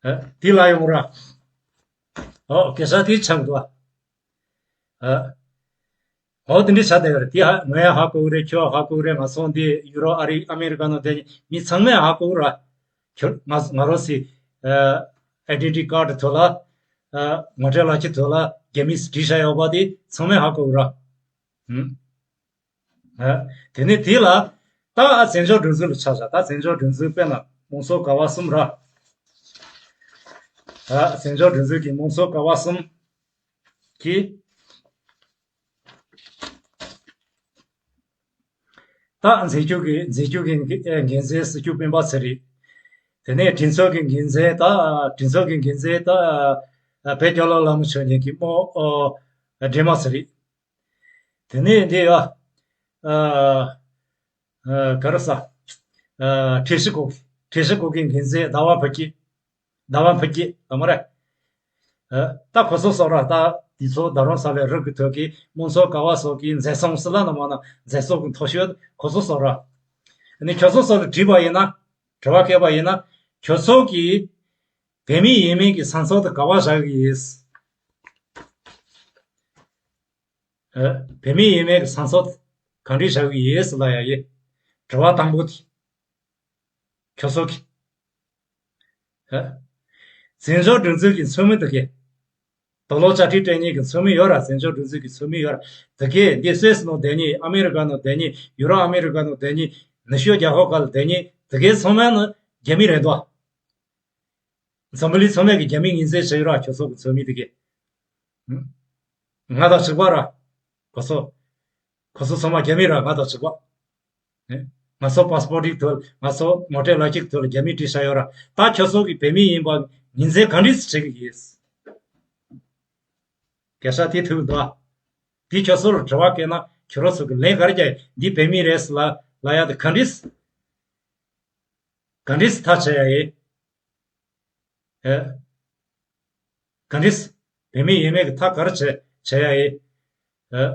ཨ། དེ་ལ་ཡོང་ར། ཨོ་སྐད་ཆ་དེ་ཆགས་འདུག་ཨ། ཨ། ཨོ་དེ་འདྲ་བྱ་བསྡད་ཡོད་རེད། དེ་ཧ་ངས་ཧ་གོ་གི་རེད། ཁྱོད་ཧ་གོ་གི་རེད། ང་ཚོ་འདི་ཡུ་རོབ་ཨ་རི་ཨ་མེ་རི་ཀ་ནང་བསྡད་མཁན་མི་ཚང་མས་ཧ་གོ་གི་རེད། ཁྱོད་ང་ང་རང་ཚོའི་ཨ་ཨའི་ཌེན་ཊི་ཊི་ཀར་ཌི་ཐོག་ལ་ཨ་ངོ་སྤྲོད་ལག་ཁྱེར་ཐོག་ལ་རྒྱ་མིས་བྲིས་བཞག་ཡོད་པ་དེ་ཚང་མས་ཧ་གོ་གི་རེད། ཨ། དེ་ནས་དེ་ལ་ད་བཙན་བྱོལ་སྒྲིག་འཛུགས་ལ་ཆ་བཞག་ད་བཙན་བྱོལ་སྒྲིག་འཛུགས་དཔེར་ན་དམངས་གཙོ་ཀ་བ་གསུམ་ར། ད་བཙན་བྱོལ་སྒྲིག་འཛུགས་ཀྱི་དམངས་གཙོ་ཀ་བ་གསུམ་གྱི། ད་འཛིན་སྐྱོང་གི་འཛིན་སྐྱོང་གི་འགན་འཛིན་སྲིད་སྐྱོང་སྤེན་པ་ཚེ་རིང་། དེ་ནས་གྲོས་ཚོགས་ཀྱི་འགན་འཛིན་ད་གྲོས་ཚོགས་ཀྱི་འགན་འཛིན་ད་བོད་རྒྱལ་ལོ་ལྷ་མོ་ཆོས་གླིང་གི་རྨོ་སྒྲོལ་མ་ཚེ་རིང་། དེ་ནས་འདི་ཡ། ཨ། ཨ། ག་རེ་ཟ། ཨ། ཁྲི་ཧྲི་གོ་ཁྲི་ཧྲི་གོ་གི་འགན་འཛིན་ཟླ་བ་ཕུན་སྐྱིད། ཟླ་བ་ཕུན་སྐྱིད་ལ་མ་རེད། ཨ། ད་ཁོ་ཚོ་སོགས་ར་ད་དེ་ཚོ་ད་རུང་ས་ལས་རིགས་ཀྱི་ཐོག་གི་དམངས་གཙོ་ཀ་བ་སོགས་ཀྱི་མཛད་སོང་སི་ལ་ན་མ་ན་མཛད་སོགས་ཀྱི་མཐོ་ཤོས་ཁོ་ཚོ་སོགས་ར། ཨ་ནི་ཁྱོད་ཚོ་སོགས་ལ་དྲིས་པ་ཡིན་ན། དྲི་བ་བཀོད་པ་ཡིན་ན། ཁྱོད་ཚོ་གི་བོད་མི་ཡིན་མིན་གྱི་སང་ཚོགས་དེ་ག་བ་བཞག་གི་ཡིན། ཨ། བོད་མི་ཡིན་མིན་གྱི་སང་ཚོགས་གང་འདྲ་བཞག་གི་ཡིན་ཟེར་ལབ་ཡ་ཡིན། དྲི་བ་དང་པོ་དེ། ཁྱོད་ཚོ་གི། ཨ། བཙན་བྱོལ་སྒྲིག་འཛུགས་ཀྱི་ཚོགས་མི་དེ་གས། དུག་ལོག་དཔྱ་ཁྲལ་སྤྲད་མཁན་གྱི་ཚོགས་མི་ཡོད་ར། བཙན་བྱོལ་སྒྲིག་འཛུགས་ཀྱི་ཚོགས་མི་ཡོད་ར། དེ་གས་འདི་སུད་སི་ནང་བསྡད་མཁན། ཨ་མེ་རི་ཀ་ནང་བསྡད་མཁན། ཡུ་རོབ་ཨ་མེ་རི་ཀ་ནང་བསྡད་མཁན། ནུབ་ཕྱོགས་རྒྱལ་ཁབ་ཁག་ལ་བསྡད་མཁན་དེ་གས་ཚང་མ་ནི་རྒྱ་མི་རེད་དོ། འཛམ་བུ་གླིང་ཚང་མས་ཀྱི་རྒྱ་མི་ངོས་འཛིན་བྱེད་ཡོད་ར། ཁྱོད་ཚོ་གི་ཚོགས་མི་དེ་གས། ང་དང་གཅིག་པ་ར། ཁོ་ཚོ། ཁོ་ཚོ་ཚང་མ་རྒྱ་མི་ར། ང་དང་གཅིག་པ། ང་ཚོ་པ་སི་པོར་ཊི་གི་ཐོག་ལ། ང་ཚོ་ངོ་སྤྲོད་ལག་ཁྱེར་གི་ཐོག་ལ་རྒྱ་མི་བྲིས་བཞག་ཡོད་ར། ད་ཁྱོད་ཚོ་གི་བོད་མི་ཡིན་པ་ངོས་འཛིན་ག་འདྲས་བྱེད་ཀྱི་ཡིན། སྐད་ཆ་དེ་ཐུག་འདུག་ཨ། དེ་ཁྱོད་ཚོ་ལ་དྲི་བ་བཀོད་ན་ཁྱོད་རང་ཚོ་གི་ལན་ག་རེ་རྒྱག་ཡ། འདི་བོད་མི་རེད་ཟེར་ལབ་ལབ་ཡ་དེ་ག་འདྲས། ག་འདྲས་ཐག་བཅད་ཡ་ཡིན། ཨེ། ག་འདྲས། བོད་མི་ཡིན་མིན་གྱི་ཐག་ག་རེ་བཅད་བཅད་ཡ་ཡིན། ཨེ།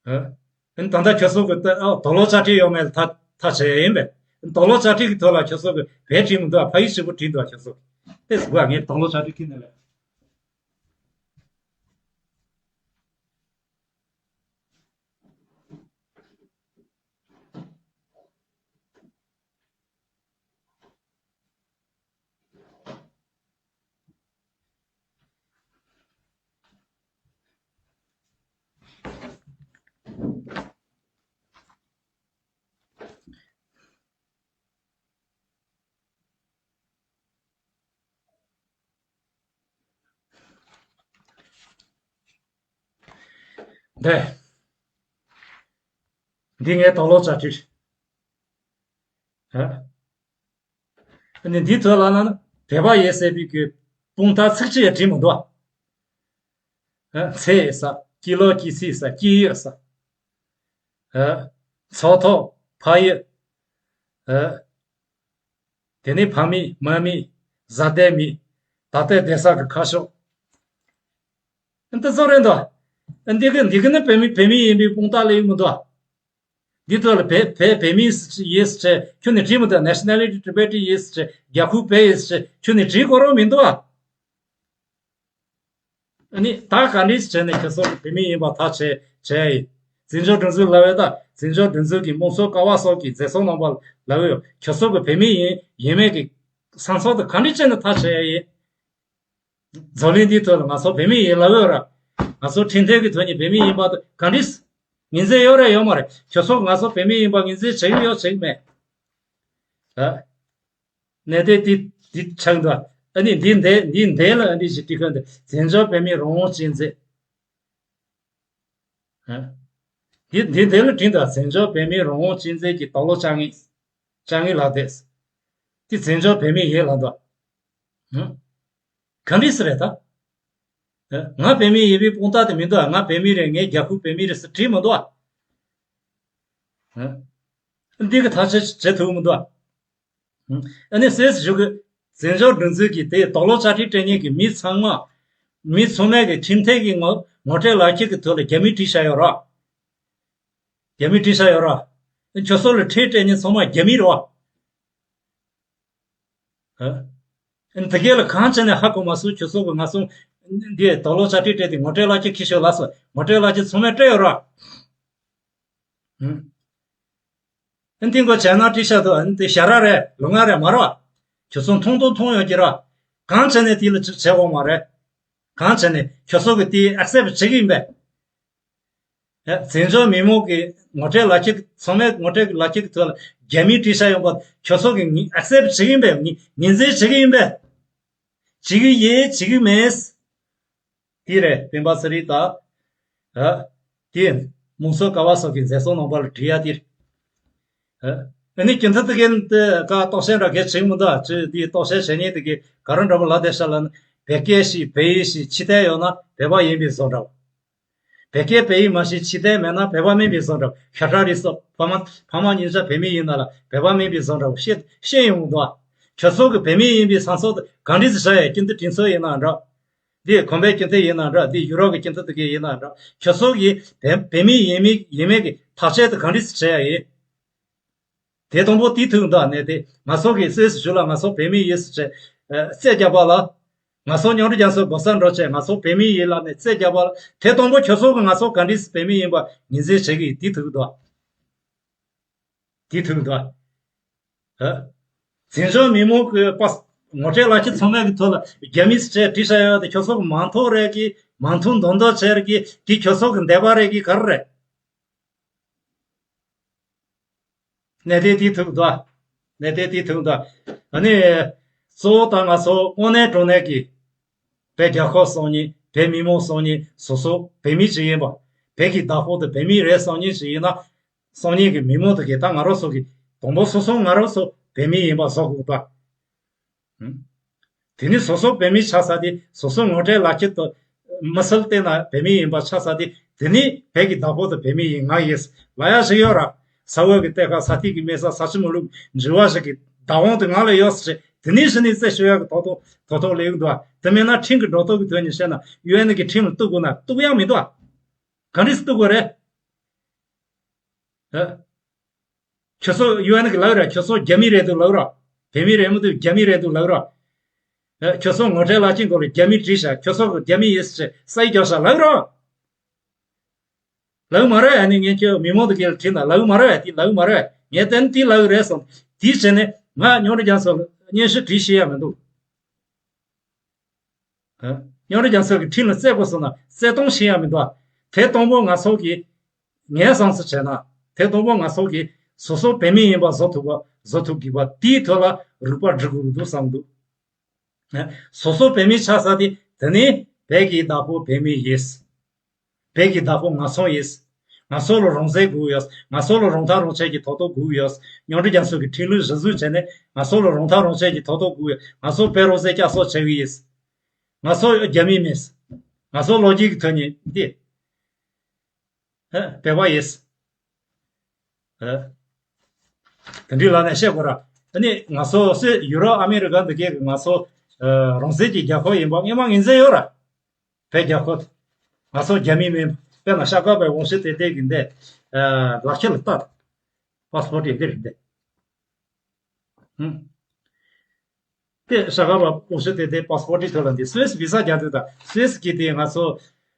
ཨེ། ཨ་ནི་ད་ལྟ་ཁྱོད་ཚོ་གི་ད་ཨ་དུག་ལོག་དཔྱ་ཁྲལ་ཡོད་མེད་ལ་ཐག་ཐག་བཅད་ཡ་ཡིན་པས། དུག་ལོག་དཔྱ་ཁྲལ་གྱི་ཐོག་ལ་ཁྱོད་ཚོ་གི་བེད་བྲིས་མི་འདུག་ཨ། ཕ་ཡུལ་ཧྲིལ་པོ་བྲིས་འདུག་ཨ། ཁྱོད་ཚོ་གི་ཏེ་ཟུག་ཨ། ངས་དུག་ལོག་དཔྱ་ཁྲལ་ཁྱེར་ནས་ལས། འདི། འདི་ངའི་དུག་ལོག་དཔྱ་ཁྲལ། ཨ། ཨ་ནི་འདི་ཐོག་ལ་ན་ནི་བོད་པ་ཡིན་ཟེར་བའི་གི་དཔང་རྟགས་ཚིག་གཅིག་ཡང་བྲིས་མི་འདུག་ཨ། ཨ། མཚན་ཡོད་ས། སྐྱེས་ལོ་སྐྱེས་ཚེས་ས། སྐྱེས་ཡུལ་ས། ཨ། ཚོགས་ཐོག་ཕ་ཡུལ། ཨ། དེ་ནས་ཕ་མེས་མ་མེས། བཟའ་ཟླའི་མིང་། ད་ལྟའི་བསྡད་ས་གི་ཁ་ཕྱོགས། འདི་ཚོ་རེད་འདུག་འདི་གི་འདི་གི་ནི་བོད་མི་བོད་མི་ཡིན་པའི་དཔང་རྟགས་ལས་མི་འདུག་འདི་ཚོ་ལ་བོད་བོད་བོད་མི་ཡིན་ཟེར་ཁྱོན་ནས་བྲིས་མི་འདུག nationality Tibet ཡིན་ཟེར། རྒྱ་ཁུག་བོད་ཡིན་ཟེར་ཁྱོན་ནས་བྲིས་དགོས་རོགས་མི་འདུག་ཨ་ནི་ད་ག་འདྲས་བྱས་ནས་ཁྱེད་ཚོ་བོད་མི་ཡིན་པ་ཐག་བཅད་བྱས་ཡིན། བཙན་བྱོལ་སྒྲིག་འཛུགས་ལབ་ཡོད་ད། བཙན་བྱོལ་སྒྲིག་འཛུགས་ཀྱི་དམངས་གཙོ་ཀ་བ་སོགས་ཀྱི་མཛད་སོང་གནང་པ་ལབ་ཡོད། ཁྱེད་ཚོ་གི་བོད་མི་ཡིན་ཡིན་མེད་ཀྱི་སང་ཚོགས་དེ་ག་འདྲས་བྱས་ནས་ཐག་བཅད་ཡ་ཡིན། འཛམ་གླིང་འདིའི་ཐོག་ལ་ང་ཚོ་བོད་མི་ཡིན་ལབ་ཡོད་ར། ང་ཚོ་ཁྲིམས་མཐུན་གྱི་ཐོག་ནས་བོད་མི་ཡིན་པ་དེ་ག་འདྲས་ངོས་འཛིན་ཡོད་རེད་ཡོད་མ་རེད། ཁྱེད་ཚོ་ང་ཚོ་བོད་མི་ཡིན་པ་ངོས་འཛིན་བྱེད་ཀྱི་ཡོད་བྱེད་ཀྱི་མེད། ཨ། གནད་དོན་འདི་འདི་ཆགས་འདུག་ཨ་ནི་འདི་འདི་འདི་འདི་ལ་ཨ་ནི་ཞིག་བྲིས་ཁ་འདི་བཙན་བྱོལ་བོད་མིའི་རང་དབང་གཅེས་འཛིན། ཨ། འདི་འདི་འདི་ལ་བྲིས་འདུག་བཙན་བྱོལ་བོད་མིའི་རང་དབང་གཅེས་འཛིན་གྱི་དུག་ལོག་ལྕགས་རིགས་ལྕགས་རིགས་ལག་དེབ། འདི་བཙན་བྱོལ་བོད་མི་ཡིན་ལབ་འདུག་ཨ། ག་འདྲ་ཞིག་རེད་ད། ཨ། ང་བོད་མི་ཡིན་པའི་དཔང་རྟགས་དེ་མི་འདུག་ང་བོད་མི་རེད། ངའི་རྒྱལ་ཁབ་བོད་མི་རེད་ཟེར་བྲིས་མི་འདུག་ཨ། འདི་གི་ཐག་གཅོད་བྱེད་ཐུབ་མི་འདུག་ཨ། ཨ་ནི་སུད་སི་གཞུང་གི་བཙན་བྱོལ་སྒྲིག་འཛུགས་ཀྱི་དེ་དུག་ལོག་ལྕགས་རིགས་སྤྲད་མཁན་གྱི་མི་ཚང་མ། མི་ཚང་མས་ཀྱི་ཁྲིམས་མཐུན་གྱི་ངོ་ངོ་སྤྲོད་ལག་ཁྱེར་གྱི་ཐོག་ལ་རྒྱ་མི་བྲིས་བཞག་ཡོད་རེད། རྒྱ་མི་བྲིས་བཞག་ཡོད་རེད། ཁྱོད་ཚོ་ལ་ཁྲལ་སྤྲད་མཁན་ཚང་མ་རྒྱ་མི་རེད་བ། ཨ། དེ་གས་ལ་གང་བྱས་ནས་ཧ་གོ་མ་སོང་། ཁྱོད་ཚོ་གི་ང་ཚོ་འདི་དུག་ལོག་ལྕགས་རིགས་སྤྲད་དེ་ངོ་སྤྲོད་ལག་ཁྱེར་ཁྱེར་ཤོག་ལབ་སོང་། ངོ་སྤྲོད་ལག་ཁྱེར་ཚང་མས་སྤྲད་ཡོད་རེད། ཨ་ནི་དེ་མགོ་བྱས་ན་བྲིས་བཞག་འདུག་ཨ་ནི་དེ་ཞ་ར་རེད། ལུང་ང་རེད་མ་རེད་བ། ཁྱོད་ཚོ་མཐོང་དང་མཐོང་ཡོད་ཀྱི་རེད། གང་བྱས་ནས་དེ་ལ་ཅིག་བྱེད་དགོས་མ་རེད། གང་བྱས་ནས་ཁྱོད་ཚོ་གི་དེ་ཨེག་སེབ་བྱེད་ཀྱི་ཡིན་པས། ཨ། བཙན་བྱོལ་མི་མང་གི་ངོ་སྤྲོད་ལག་ཁྱེར་ཚང་མས་ངོ་སྤྲོད་ཀྱི་ལག་ཁྱེར་གྱི་ཐོག་ལ་རྒྱ་མིས་བྲིས་བཞག་ཡོང་པ་ཁྱོད་ཚོ་གི་ངི་ཨེག་སེབ་བྱེད་ཀྱི་ཡིན་པས། ངི་ངོས་འཛིན་བྱེད་ཀྱི་ཡིན་པས། བྱེད་ཀྱི་ཡོད་བྱེད་ཀྱི་མེད། དེ་རེད། སྤེན་པ་ཚེ་རིང་དང་། ཨ། དེ་མུང་སོ་ཀ་བ་སོགས་ཀྱིས་མཛད་སོང་ནང་པ་ལ་བྲིས་ཡ་དེ་རེད། ཨ། ཨ་ནི་ཁྱེད་ཚོ་དེ་གས་དེ་ཀ་རྟོག་ཞིབ་འདྲ་གས་བྱེད་མི་འདུག་ཅི་དེ་རྟོག་ཞིབ་བྱེད་མཁན་དེ་གས་ག་རེ་འདྲ་པོ་ལབ་བསྡད་ཤག་ལབ་ན། བོད་སྐད་ཤེས་བོད་ཡིག་ཤེས་ཕྱི་རྟགས་ཡོད་ན་བོད་པ་ཡིན་པའི་བཟོ་འདྲ་པོ། བོད་སྐད་བོད་ཡིག་མ་ཤེས་ཕྱི་རྟགས་མེད་ན་བོད་པ་མིན་པའི་བཟོ་འདྲ་པོ། ཤ་ཁྲག་རིགས་སོགས་ཕ་མ་ཕ་མ་གཉིས་ཆ་བོད་མི་ཡིན་ན་ལ་བོད་པ་མིན་པའི་བཟོ་འདྲ་པོ་བཤད་བཤད་ཡོང་གི་འདུག་ཁྱོད་ཚོ་གི་བོད་མི་ཡིན་པའི་བསམ་ཚུལ་དེ་ག་འདྲ་ཞིག་བྱ་ཡ། སྤྱི་འཐུས་ཁྲིམས་སྲོལ་ཡིན་ན་འདྲ། འདི་གོང་པའི་སྤྱི་འཐུས་ཡིན་ན་འདྲ། འདི་ཡུ་རོབ་ཀྱི་སྤྱི་འཐུས་དེ་གས་ཡིན་ན་འདྲ། ཁྱོད་ཚོ་གིས་བོད་བོད་མི་ཡིན་མིན་ཡིན་མིན་གྱི་ཐག་གཅོད་དེ་ག་འདྲ་ཞིག་བྱེད་ཡ་ཡིན། དེ་དང་པོ་དེ་ཐུག་འདུག་ནས་དེ་ང་ཚོ་གིས་སུད་སི་གཞུང་ལ་ང་ཚོ་བོད་མི་ཡིན་ཟེར་བྱས། ཨ། རྩོད་རྒྱག་པ་ལ། ང་ཚོ་མཉམ་འབྲེལ་རྒྱལ་ཚོགས་གོ་ས་འགྲོ་བྱས་ང་ཚོ་བོད་མི་ཡིན་ལབ་ནས་རྩོད་རྒྱག་པ་ལ། དེ་དང་པོ་ཁྱོད་ཚོ་གིས་ང་ཚོ་ག་འདྲ་ཞིག་བོད་མི་ཡིན་པ་ངོས་འཛིན་བྱེད་ཀྱི་ཡིན། དེ་ཐུག་འདུག་དེ་ཐུག་འདུག་ཨ། བཙན་བྱོལ་མི་མང་གི་པ་ངོ་སྤྲོད་ལག་ཁྱེར་ཚང་མའི་གི་ཐོག་ལ་རྒྱ་མིས་བྲིས་བྲིས་བཞག་ཡོད་དེ་ཁྱོད་ཚོ་གི་མིང་ཐོ་རེད་གི། མིང་ཐོ་འདོན་འདོན་བྱས་རེད་གི། དེ་ཁྱོད་ཚོ་གི་འདོད་པ་རེད་གི། ག་རེ་རེད། གནད་དོན་དེ་ཐུག་འདུག་གནད་དོན་དེ་ཐུག་འདུག་ཨ་ནི། གཙོ་བོ་ད་ང་ཚོ་དངོས་གནས་དྲང་གནས་ཀྱི་བོད་རྒྱལ་ཁབ་གསོག་མཁན། བོད་མི་མང་གསོག་མཁན། སོ་སོ་བོད་མི་ཅིག་ཡིན་པ། བོད་ཀྱི་བདག་པོ་དེ་བོད་མི་རེད་བསམ་མཁན་ཞིག་ཡིན་ན། སང་ཉིན་གྱི་མི་མང་དེ་གས་ད་ང་རང་ཚོ་གི་དང་པོ་སོ་སོ་ང་རང་ཚོ་བོད་མི་ཡིན་པ་བཟོ་དགོས་པ། ཨང་། དེ་ནི་སོ་སོ་བོད་མི་ཆགས་ས་དེ་སོ་སོ་ངོ་སྤྲོད་ལག་ཁྱེར་དུ་མི་སེར་བལྟས་ན་བོད་མི་ཡིན་པ་ཆགས་ས་དེ། དེ་ནི་བོད་ཀྱི་བདག་པོ་དེ་བོད་མི་ཡིན། ང་ཡིན་ལབ་ཡ་ཞིག་ཡོད་ར། ས་འོག་གི་གཏེར་ཁ་ས་ཐིག་གི་སྨན་ས་ས་ཆུ་མོ་ལུག་འགྲུལ་བ་ཞིག་གི་བདག་དབང་དེ་ང་ལ་ཡོད་ཟེར། དེ་ནི་གཞི་ནས་རྩད་ཞུ་ཡ་གི་ཐོག་ཐོག་ཐོག་ཐོག་སླེབས་ཀྱི་འདུག་བ། དེ་མིན་ན་ཁྲིམས་ཀྱི་སྒྲོ་འདོགས་ཀྱི་དོན་ནས་བཤད་ན་ཡུ་ཨེན་གྱི་ཁྲིམས་ལ་གཏུག་དགོས་ན་གཏུག་ཡ་མི་འདུག་བ། ག་འདྲས་གཏུག་དགོས་རེད། ཨ། ཁྱོད་ཚོ་ཡུ་ཨེན་གྱི་ལབ་ར། ཁྱོད་ཚོ་རྒྱ་མི་རེད་འདུག་ལབ་ར། བོད་མི་རེད་མི་འདུག་རྒྱ་མི་རེད་འདུག་ལབ་ར། ཨ། ཁྱོད་ཚོ་ངོ་སྤྲོད་ལག་ཁྱེར་མགོ་ལ་རྒྱ་མི་བྲིས་ཤག་ཁྱོད་ཚོ་གི་རྒྱ་མི་ཡིན་ཟེར་སའི་རྒྱག་ཤག་ལབ་ར། ལབ་མ་རེད། ཨ་ནི་ངས་ཁྱོད་མི་མང་དུ་སྐད་ལ་དྲིས་ན་ལབ་མ་རེད། དེ་ལབ་མ་རེད། ངས་དེ་ནི་དེ་ལབ་རེད་སོང་། དེ་བྱས་ནས་ང་མཉམ་འབྲེལ་རྒྱལ་ཚོགས་ལ་སྙན་ཞུ་བྲིས་ཤེས་ཡ་མི་འདུག་ཨ། མཉམ་འབྲེལ་རྒྱལ་ཚོགས་ཀྱི་ཁྲིམས་ལ་བརྩི་དགོས་སོང་ན་བརྩི་སྟངས་ཤེས་ཡ་མི་འདུག་དེ་དང་པོ་ང་ཚོ་གིས་ངའི་བསམ་ཚུལ་བྱས་ན། དེ་དང་པོ་ང་ཚོ་གིས་སོ་སོ་བོད་མི་ཡིན་པ་བཟོ་ཐུབ་པ་བཟོ་ཐུབ་དགོས་པ་དེའི་ཐོག་ལ་རིག་པ་སྒྲིག་དགོས་ཀྱི་འདུག་བསམ་འདུག་ཨ། སོ་སོ་བོད་མི་ཆགས་ས་དེ་དེ་ནི་བོད་ཀྱི་བདག་པོ་བོད་མི་ཡིན། བོད་ཀྱི་བདག་པོ་ང་ཚོ་ཡིན། ང་ཚོ་ལ་རང་བཙན་དགོས་ཡོད། ང་ཚོ་ལ་རང་ཐག་རང་བཅད་ཀྱི་ཐོབ་ཐང་དགོས་ཡོད། མཉམ་འབྲེལ་རྒྱལ་ཚོགས་ཀྱི་ཁྲིམས་ལུགས་གཞི་བཟུང་བྱས་ནས་ང་ཚོ་ལ་རང་ཐག་རང་བཅད་ཀྱི་ཐོབ་ཐང་དགོས་ཡོད། ང་ཚོ་བོད་རང་བཙན་བསྐྱར་གསོ་བྱེད་ཀྱི་ཡིན། ང་ཚོ་རྒྱ་མི་མིན། ང་ཚོ་ལོ་རྒྱུས་ཀྱི་ཐོག་ནས་འདི། ཨ། བོད་པ་ཡིན། ཨ། དེ་འདྲའི་ལབ་ནས་བཤད་དགོས་ར། ཨ་ནི་ང་ཚོ་སུད་ཡུ་རོབ་ཨ་མི་རི་ཀ་འདི་གའི་ང་ཚོ་ཨ་རང་བཙན་གྱི་རྒྱལ་ཁབ་ཡིན་པ་སྔོན་མ་ངོས་འཛིན་ཡོད་ར། བོད་རྒྱལ་ཁབ། ང་ཚོ་རྒྱ་མི་མིན། དཔེར་ན་ཤ་ཁ་པའི་ཝང་ཤི་ཏེ་ཏེ་གི་འདི་ཨ་ལག་ཁྱེར་ལ་ལྟ། པ་སི་པོར་ཊི་འདི་རེད་འདི། ཧུམ། དེ་ཤ་ཁ་པ་ཝང་ཤི་ཏེ་ཏེ་པ་སི་པོར་ཊི་ཐོག་ལ་འདི་སུད་སི་བི་ས་རྒྱག་དུས་དང་སུད་སི་གི་དེ་ང་ཚོ་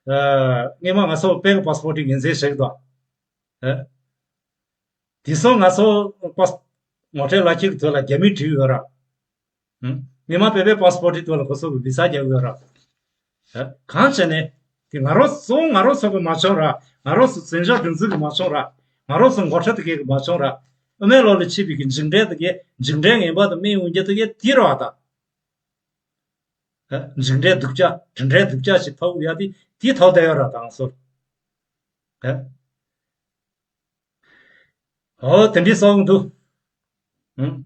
ཨ་སྔོན་མ་ང་ཚོ་བོད་ཀྱི་པ་སི་པོར་ཊི་ངོས་འཛིན་བྱེད་ཀྱི་འདུག་ཨ། དེ་སོང་ང་ཚོ་པ་སི་ངོ་སྤྲོད་ལག་ཁྱེར་གྱི་ཐོག་ལ་རྒྱ་མི་བྲིས་ཡོད་ར། ཧུམ། མི་མང་བོད་པའི་པ་སི་པོར་ཊི་ཐོག་ལ་ཁོ་ཚོ་གི་བི་ས་རྒྱག་ཡོད་ར། ཨ། གང་བྱས་ནས་དེ་ང་རང་ཚོ་ང་རང་ཚོ་གི་མ་བྱུང་ར། ང་རང་ཚོ་བཙན་བྱོལ་སྒྲིག་འཛུགས་གི་མ་བྱུང་ར། ང་རང་ཚོ་འགོ་ཁྲིད་དེ་གའི་གི་མ་བྱུང་ར། དབུ་མའི་ལམ་ལ་ཆིབས་པའི་གི་མཇུག་འབྲས་དེ་གའི་མཇུག་འབྲས་ངན་པ་དང་སྨན་འོན་རྒྱུ་དེ་གའི་དེ་ར་བ་དང་། ཨ། མཇུག་འབྲས་སྡུག་ཅག་དྲིན་འབྲས་སྡུག་ཅག་ཞིག་ཐོབ་ཡ་དེ་དེ་ཐོབ་བསྡད་ཡོད་ར་ད་ང་ཚོ། ཨ། ཨོ་དེ་འདྲའི་ས་བོན་འདུག་ཨང་།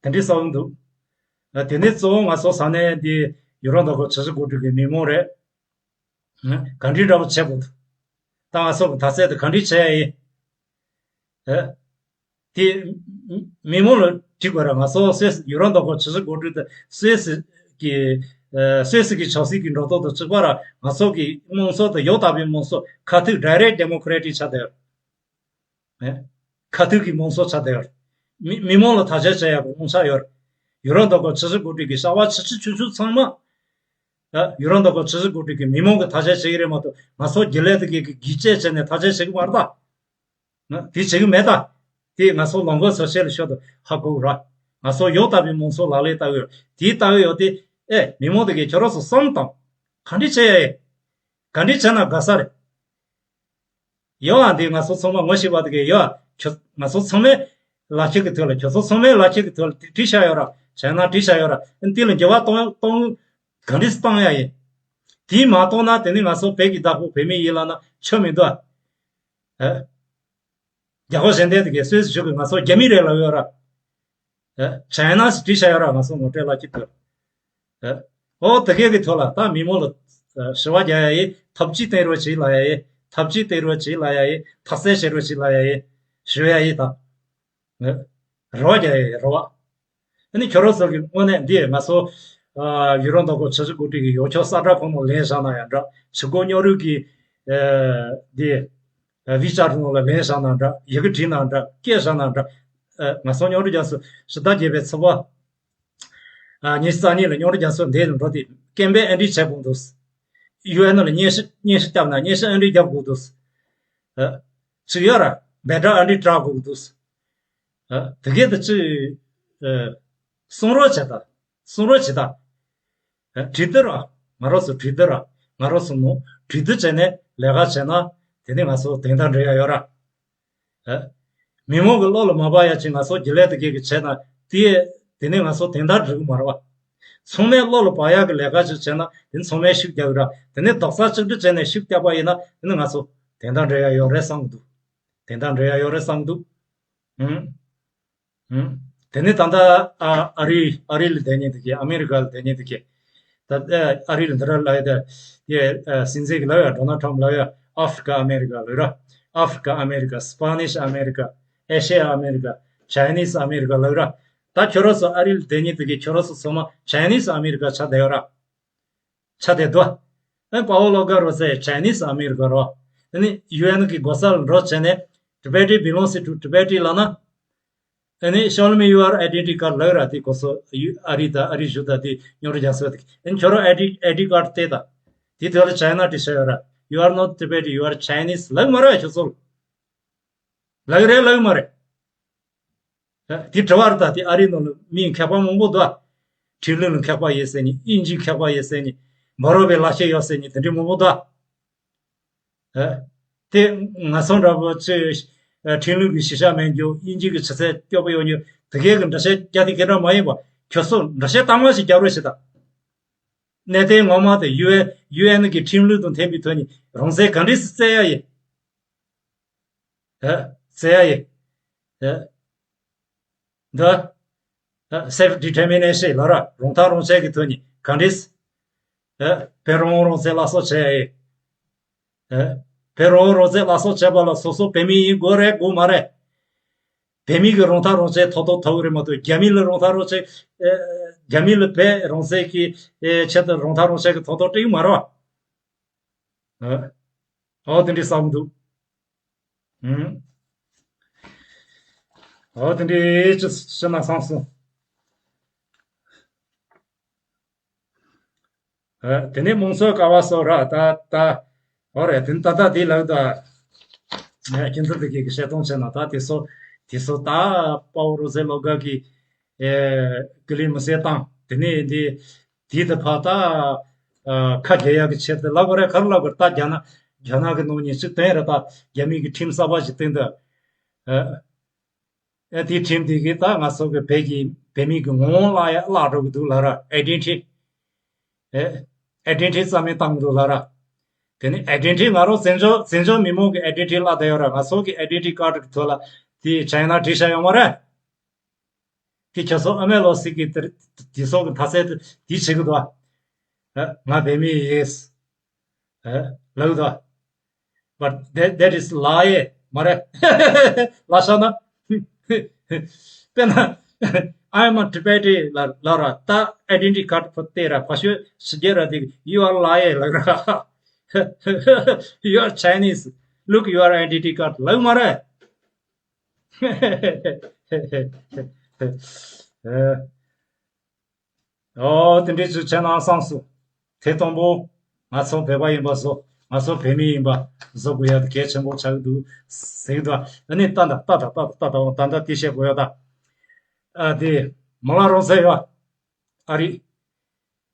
དེ་འདྲའི་ས་བོན་འདུག་ཨ། དེ་ནས་གཙོ་བོ་ང་ཚོ་ས་གནས་འདི་ཡུ་རོབ་མདོ་ཁམས་ཆུ་བཞི་སྒང་དྲུག་གི་མི་མང་རེད། ཨང་། ག་འདྲའི་འདྲ་པོ་བྱེད་དགོས་འདུག་ད་ང་ཚོ་གི་མཐའ་ཚད་དེ་ག་འདྲའི་བྱེད་ཡ་ཡིན། ཨ། དེ་མི་མང་ལ་དྲིས་དགོས་ར། ང་ཚོ་སུད་སི་ཡུ་རོབ་མདོ་ཁམས་ཆུ་བཞི་སྒང་དྲུག་དེ་སུད་སི་གི་ཨ། སུད་སི་གི་ཆབ་སྲིད་ཀྱི་འགྲོ་སྟངས་དང་གཅིག་པ་ར། ང་ཚོ་གི་དམངས་གཙོ་དང་ཡང་དག་པའི་དམངས་གཙོ་ཁ་ཐུག་direct democratic་ཆགས་བསྡད་ཡོད། ཨེ། ཁ་ཐུག་གི་དམངས་གཙོ་ཆགས་བསྡད་ཡོད། མི་མི་མང་ལ་ཐག་གཅོད་བྱེད་ཡག་གི་དབང་ཆ་ཡོད། ཡུ་རོབ་མདོ་ཁམས་ཆུ་བཞི་སྒང་དྲུག་གི་བྱ་བ་ཆེ་ཆེ་ཆུང་ཆུང་ཚང་མ། ཨ། ཡུ་རོབ་མདོ་ཁམས་ཆུ་བཞི་སྒང་དྲུག་གི་མི་མང་གི་ཐག་གཅོད་བྱེད་ཀྱི་རེད་མ་གཏོགས་ང་ཚོ་རྒྱུན་ལས་དེ་གས་ཀྱི་སྒེར་གཅོད་བྱས་ནས་ཐག་གཅོད་བྱེད་ཀྱི་མ་རེད་ད། ན་དེ་བྱེད་ཀྱི་མེད་ད། དེ་ང་ཚོ་ལམ་ཁ་སོ་སོ་ལ་ཤོད་དུ་ཧ་གོ་ར། ང་ཚོ་ཡང་དག་པའི་དམངས་གཙོ་ལག་ལེན་བསྟར་གི་ཡོད། དེ་བསྟར་གི་ཡོད་དེ། ཨེ། མི་མང་དེ་གས་ཁྱོད་རང་ཚོ་བསམ་བློ་བཏང་། ག་འདྲས་བྱས་ཡ་ཡིན། ག་འདྲས་བྱས་ན་དགའ་ས་རེད། ཡོད་ཨ། འདི་ང་ཚོ་ཚང་མ་ངོ་ཤེས་པ་དེ་གས་ཡོད་ཨ། ཁྱོད་ང་ཚོ་ཚང་མས་ལག་ཁྱེར་གི་ཐོག་ལ། ཁྱོད་ཚོ་ཚང་མས་ལག་ཁྱེར་གི་ཐོག་ལ་དེ་བྲིས་བཞག་ཡོད་ར། བྱས་ན་བྲིས་བཞག་ཡོད་ར། ཨ། དེ་ལ་འགྱུར་བ་གཏོང་གཏོང་ག་འདྲས་བཏང་ཡ་ཡིན། དེ་མ་གཏོང་ན་དེ་ནི་ང་ཚོ་བོད་ཀྱི་བདག་པོ་བོད་མི་ཡིན་ལབ་ན་ཆོ་མི་འདུག་ཨ། ཨ། རྒྱ་གར་གཞན་དེ་དེ་གས་སུད་སི་གཞུང་གིས་ང་ཚོ་རྒྱ་མི་རེད་ལབ་ཡོད་ར། ཨ། ཅའི་ན་ཟེར་བྲིས་བཞག་ཡོད་ར། ང་ཚོ་ངོ་སྤྲོད་ལག་ཁྱེར་དེ། ཨ། ཨོ་དེ་གས་ཀྱི་ཐོག་ལ་ད་མི་མང་ལ་ཞུ་བ་རྒྱག་ཡ་ཡིན། ཐབས་ཇུས་བསྟན་རོགས་བྱེད་ལབ་ཡ་ཡིན། ཐབས་ཇུས་བསྟན་རོགས་བྱེད་ལབ་ཡ་ཡིན། ཐག་གཅོད་བྱེད་རོགས་བྱེད་ལབ་ཡ་ཡིན། ཞུ་ཡ་ཡིན་ད། ཨ། རེ་བ་རྒྱག་ཡ་ཡིན། རེ་བ། ཨ་ནི་ཁྱོད་རང་ཚོ་གི་དངོས་གནས་འདི་ང་ཚོ་ཨ། ཡུ་རོབ་མདོ་ཁམས་ཆུ་བཞི་སྒང་དྲུག་གི་ཡོ་ཆོ་ས་བཀྲ་ཁང་ནང་ལེན་བཞག་ན་ཡང་འདྲ། ཆུ་ཁོག་སྙོག་རུས་ཀྱི་ཨ། འདི་ཨ། བི་ཅར་ནང་ལ་ལེན་བཞག་ན་འདྲ། ཡི་གེ་བྲིས་ན་འདྲ། སྐད་བཞག་ན་འདྲ། ཨ། ང་ཚོ་མཉམ་རུབ་རྒྱག་ས་ཕྱི་ཟླ་བརྒྱད་པའི་ཚེས་པ་ཨ། ཉི་ཤུ་རྩ་གཉིས་ལ་མཉམ་རུབ་རྒྱག་ས་འདི་ལ་འགྲོ་དེ་ཀེམ་པེན་ཨེ་འདྲས་བྱེད་དགོས་འདུག་ཡུ་ཨེན་ལ་སྙན་ཞུ་སྙན་ཞུ་བརྒྱབ་ན་སྙན་ཞུ་ཨེ་འདྲས་རྒྱབ་དགོས་འདུག་ཨ། ཅིག་ཡོད་ར། བེ་ཌ་ཨེ་འདྲས་བསྒྲགས་དགོས་འདུག་ཨ། དེ་གས་དེ་ཅི། ཨ། གསུང་རོགས་བྱེད་ད། གསུང་རོགས་བྱེད་ད། ཨ། གྲོས་བསྡུར་ར། ང་རང་ཚོ་གྲོས་བསྡུར་ར། ང་རང་ཚོ་ནང་གྲོས་བསྡུར་བྱས་ནས་ལས་ཀ་བྱས་ན་དེ་ནི་ང་ཚོ་དོན་དག་འགྲིག་ཡ་ཡོད་ར། ཨ། མི་མང་གི་བློ་ལ་མ་བབས་ཡ་ཅིག་ང་ཚོ་རྒྱུན་ལས་དེ་གས་ཀྱི་བྱས་ན་དེ་དེ་ནི་ང་ཚོ་དོན་དག་འགྲིག་གི་མ་རེད་བ། ཚང་མའི་བློ་ལ་བབས་ཡ་གི་ལས་ཀ་ཅིག་བྱས་ན་དེ་ནི་ཚང་མས་ཤུགས་རྒྱག་གི་ར། དེ་ནི་རྡོག་རྩ་གཅིག་སྒྲིལ་བྱས་ནས་ཤུགས་རྒྱག་པ་ཡིན་ན་དེ་ནི་ང་ཚོ་དོན་དག་འགྲིག་ཡ་ཡོད་རེད་བསམ་གི་འདུག་དོན་དག་འགྲིག་ཡ་ཡོད་རེད་བསམ་གི་འདུག་ཨང་། ཨང་། དེ་ནས་ད་ལྟ་ཨ་ཨ་རི་ཨ་རི་ལ་བསྡད་མཁན་དེ་གས། ཨ་མེ་རི་ཀ་ལ་བསྡད་མཁན་དེ་གས། ད་ཨ་རི་ལ་འདི་ར་ལབ་ཡ་ད། དེ་ཨ་སྲིད་འཛིན་གྱི་ལབ་ཡ། ཌོ་ནལ་ཊམ་ལབ་ཡ། ཨ་ཧྥི་རི་ཀ་ཨ་མེ་རི་ཀ་ལབ་ར། ཨ་ཧྥི་རི་ཀ་ཨ་མེ་རི་ཀ། སི་པ་ནིཤ་ཨ་མེ་རི་ཀ། ཨེ་ཤེ་ཡ་ཨ་མེ་རི་ཀ། ཅའི་ནིས་ཨ་མེ་རི་ཀ་ལབ་ར། ད་ཁྱོད་རང་ཚོ་ཨ་རི་ལ་བསྡད་མཁན་དེ་གས་ཁྱོད་རང་ཚོ་ཚང་མ་ཅའི་ནིས་ཨ་མེ་རི་ཀ་ཆགས་བསྡད་ཡོད་ར། ཆ་དེ་དོ། ཨ་ནི་པའོ་ལོ་ག་རོ་ཟེར་ཅའི་ནིས་ཨ་མེ་རི་ཀ་རོ། ཨ་ནི་ཡུ་ཨེན་གི་སྒོ་ས་ལ་འགྲོ་བྱས་ནས་Tibet belongs to Tibet ལབ་ན། ཨ་ནི་show me your identity card ལབ་ར། དེ་གོ་སོ་ཡུ་ཨ་རི་དང་ཨ་རི་གཞུང་དང་དེ་མཉམ་རུབ་རྒྱག་སྲོལ་དེ། ཨ་ནི་ཁྱོད་རང་ཨའི་ཌི་ཨའི་ཌི་ཀར་སྟེར་དང་། དེ་དོན་ལ་China བྲིས་བཞག་ཡོད་ར། You are not Tibet, you are Chinese ལབ་མ་ར་ཁྱོད་ཚོ། ལབ་རེད་ལབ་མ་རེད། ཨ། དེ་དྲི་བ་རེད་ད། དེ་ཨ་རི་ནང་ལ་མི་མཁས་པ་མང་པོ་འདུག་ཁྲིམས་ལུགས་ལ་མཁས་པ་ཡོད་ཟེར་ནི། དབྱིན་ཇི་མཁས་པ་ཡོད་ཟེར་ནི། འབའ་རོགས་པའི་ལག་ཤེས་ཡོད་ཟེར་ནི་དེ་འདྲ་མང་པོ་འདུག་ཨ། དེ་ང་ཚོ་འདྲ་པོ་ཚོས་ཨ་ཁྲིམས་ལུགས་ཀྱི་ཤེས་བྱ་མེད་རྒྱུ། དབྱིན་ཇི་གི་ཆུ་ཚད་སྐྱོ་པོ་ཡོད་རྒྱུ་དེ་གས་ཀྱི་འགྲེལ་བཤད་རྒྱག་དེ་ག་འདྲ་མ་ཡིན་པ། ཁྱོད་ཚོ་འགྲེལ་བཤད་གཙང་མ་ཞིག་རྒྱག་རོགས་བྱེད་དང་། གནད་དོན་ངོ་མ་དེ་ཡུ་ཨེན་ཡུ་ཨེན་གྱི་ཁྲིམས་ལུགས་དང་མཐུན་པའི་ཐོག་ནས་རང་བཙན་ག་འདྲས་སེ་བཙལ་ཡ་ཡིན། ཨ། བཙལ་ཡ་ཡིན། ཨ། འདི། ཨ། self determination ལབ་ར། རང་ཐག་རང་བཅད་ཀྱི་ཐོག་ནས་ག་འདྲས། ཨ། བོད་རང་དབང་རང་བཙན་སླར་གསོ་བྱེད་ཡ་ཡིན། ཨ། བོད་རང་དབང་རང་བཙན་སླར་གསོ་བྱེད་པ་ལ་སོ་སོ་བོད་མི་ཡིན་དགོས་རེད་དགོས་མ་རེད། བོད་མི་གི་རང་ཐག་རང་བཅད་ཐོབ་ཐོབ་ཐོབ་རེད་མ་གཏོགས། རྒྱ་མི་ལ་རང་ཐག་རང་བཅད། ཨ། རྒྱ་མི་ལ་བོད་རང་བཙན་གྱི་ཨ་ཆེད་དུ་རང་ཐག་རང་བཅད་ཀྱི་ཐོབ་ཐོབ་སྤྲད་ཀྱི་མ་རེད་བ། ཨ། ཨོ་དེ་འདྲའི་བསམ་གྱི་འདུག་ཨང་། ཨོ་དེ་འདྲའི་ཅི་ཞུ་ན་བསམ་སོང་། ཨ། དེ་ནས་དམངས་གཙོའི་ཀ་བ་སོགས་ར། ད་ད་ཨོ་རེད། དེ་ནས་ད་ལྟ་དེ་ལབ་ད། ཨ། ཁྱེད་ཚོ་དེ་གས་ཀྱི་བཤད་སྟངས་བྱས་ན་ད་དེ་ཚོ་དེ་ཚོ་ད་དཔའ་བོ་རོ་ཟེ་ལོ་དགའ་གི་ཨེ། ཀི་ལི་མི་སེར་བཏང་། དེ་ནས་འདི་དེའི་ཐད་ཕར་ད་ཨ་ཁ་རྒྱག་ཡག་གི་ཆེད་དུ་ལབ་དགོས་རེད། ག་རེ་ལབ་དགོས་རེད། ད་རྒྱ་ནག་རྒྱ་ནག་གི་ནང་ཉིན་གཅིག་དོན་རེད། ད་རྒྱ་མི་གི་ཁྲིམས་གསར་པ་ཞིག་བཏིང་འདུག་ཨ། ཨ། དེའི་ཁྲིམས་དེ་གིས་ད་ང་ཚོ་གི་བོད་ཀྱི་བོད་མི་གི་ངོ་བོ་བརླག་ཡ་བརླག་འགྲོ་གི་འདུག་ལབ་ར། ཨའི་ཌེན་ཊི་ཊི། ཨེ། ཨའི་ཌེན་ཊི་ཊི་རྩ་མེད་བཏང་གི་འདུག་ལབ་ར། དེ་ནི་ཨའི་ཌེན་ཊི་ཊི་ང་རང་བཙན་བྱོལ་བཙན་བྱོལ་མི་མང་གི་ཨའི་ཌེན་ཊི་ཊི་བརླག་བསྡད་ཡོད་ར། ང་ཚོ་གི་ཨའི་ཌེན་ཊི་ཊི་ཀར་ཌི་གི་ཐོག་ལ་དེ་ཅའི་ན་བྲིས་བཞག་ཡོད་མ་རེད། དེ་ཁྱེད་ཚོ་ཨ་མའི་ལོ་སི་གི་དེ་དེ་ཚོ་གི་མཐའ་ཚད་དེ་བྱེད་གི་འདུག་ཨ། ཨ། ང་བོད་མི་ཡིན། ཨ། ལབ་གི་འདུག་ཨ། But that, that is lie མ་རེད། ལབ་བཞག་ན། དཔེར་ན། I am a Tibetan ལབ་ལབ་ར། ད་ཨའི་ཌེན་ཊི་ཊི་ཀར་ཌི་ཕུད་བལྟས་ར། ཕ་ཤོད་ཕྱི་རྒྱལ་ར་དེ། You are lie ལབ་ར། You are Chinese. Look your identity card ལབ་མ་རེད། ཨོ། དེ་འདྲའི་ཚུལ་བྱས་ན་བསམ་སོང་། དེ་དང་པོ། ང་ཚོ་བོད་པ་ཡིན་པ་བཟོ། ང་ཚོ་བོད་མི་ཡིན་པ་བཟོ་དགོས་ཡ་དེ་གལ་ཆེན་པོ་ཆགས་ཀྱི་འདུག་ཟེར་གྱི་འདུག་ཨ་ནི་ད་ད་ད་ད་ད་ད་ད་ད་ད་དེ་བཤད་དགོས་ཡ་ད། ཨ། དེ་མོ་ལ་རང་བཙན་ཡོད། ཨ་རི།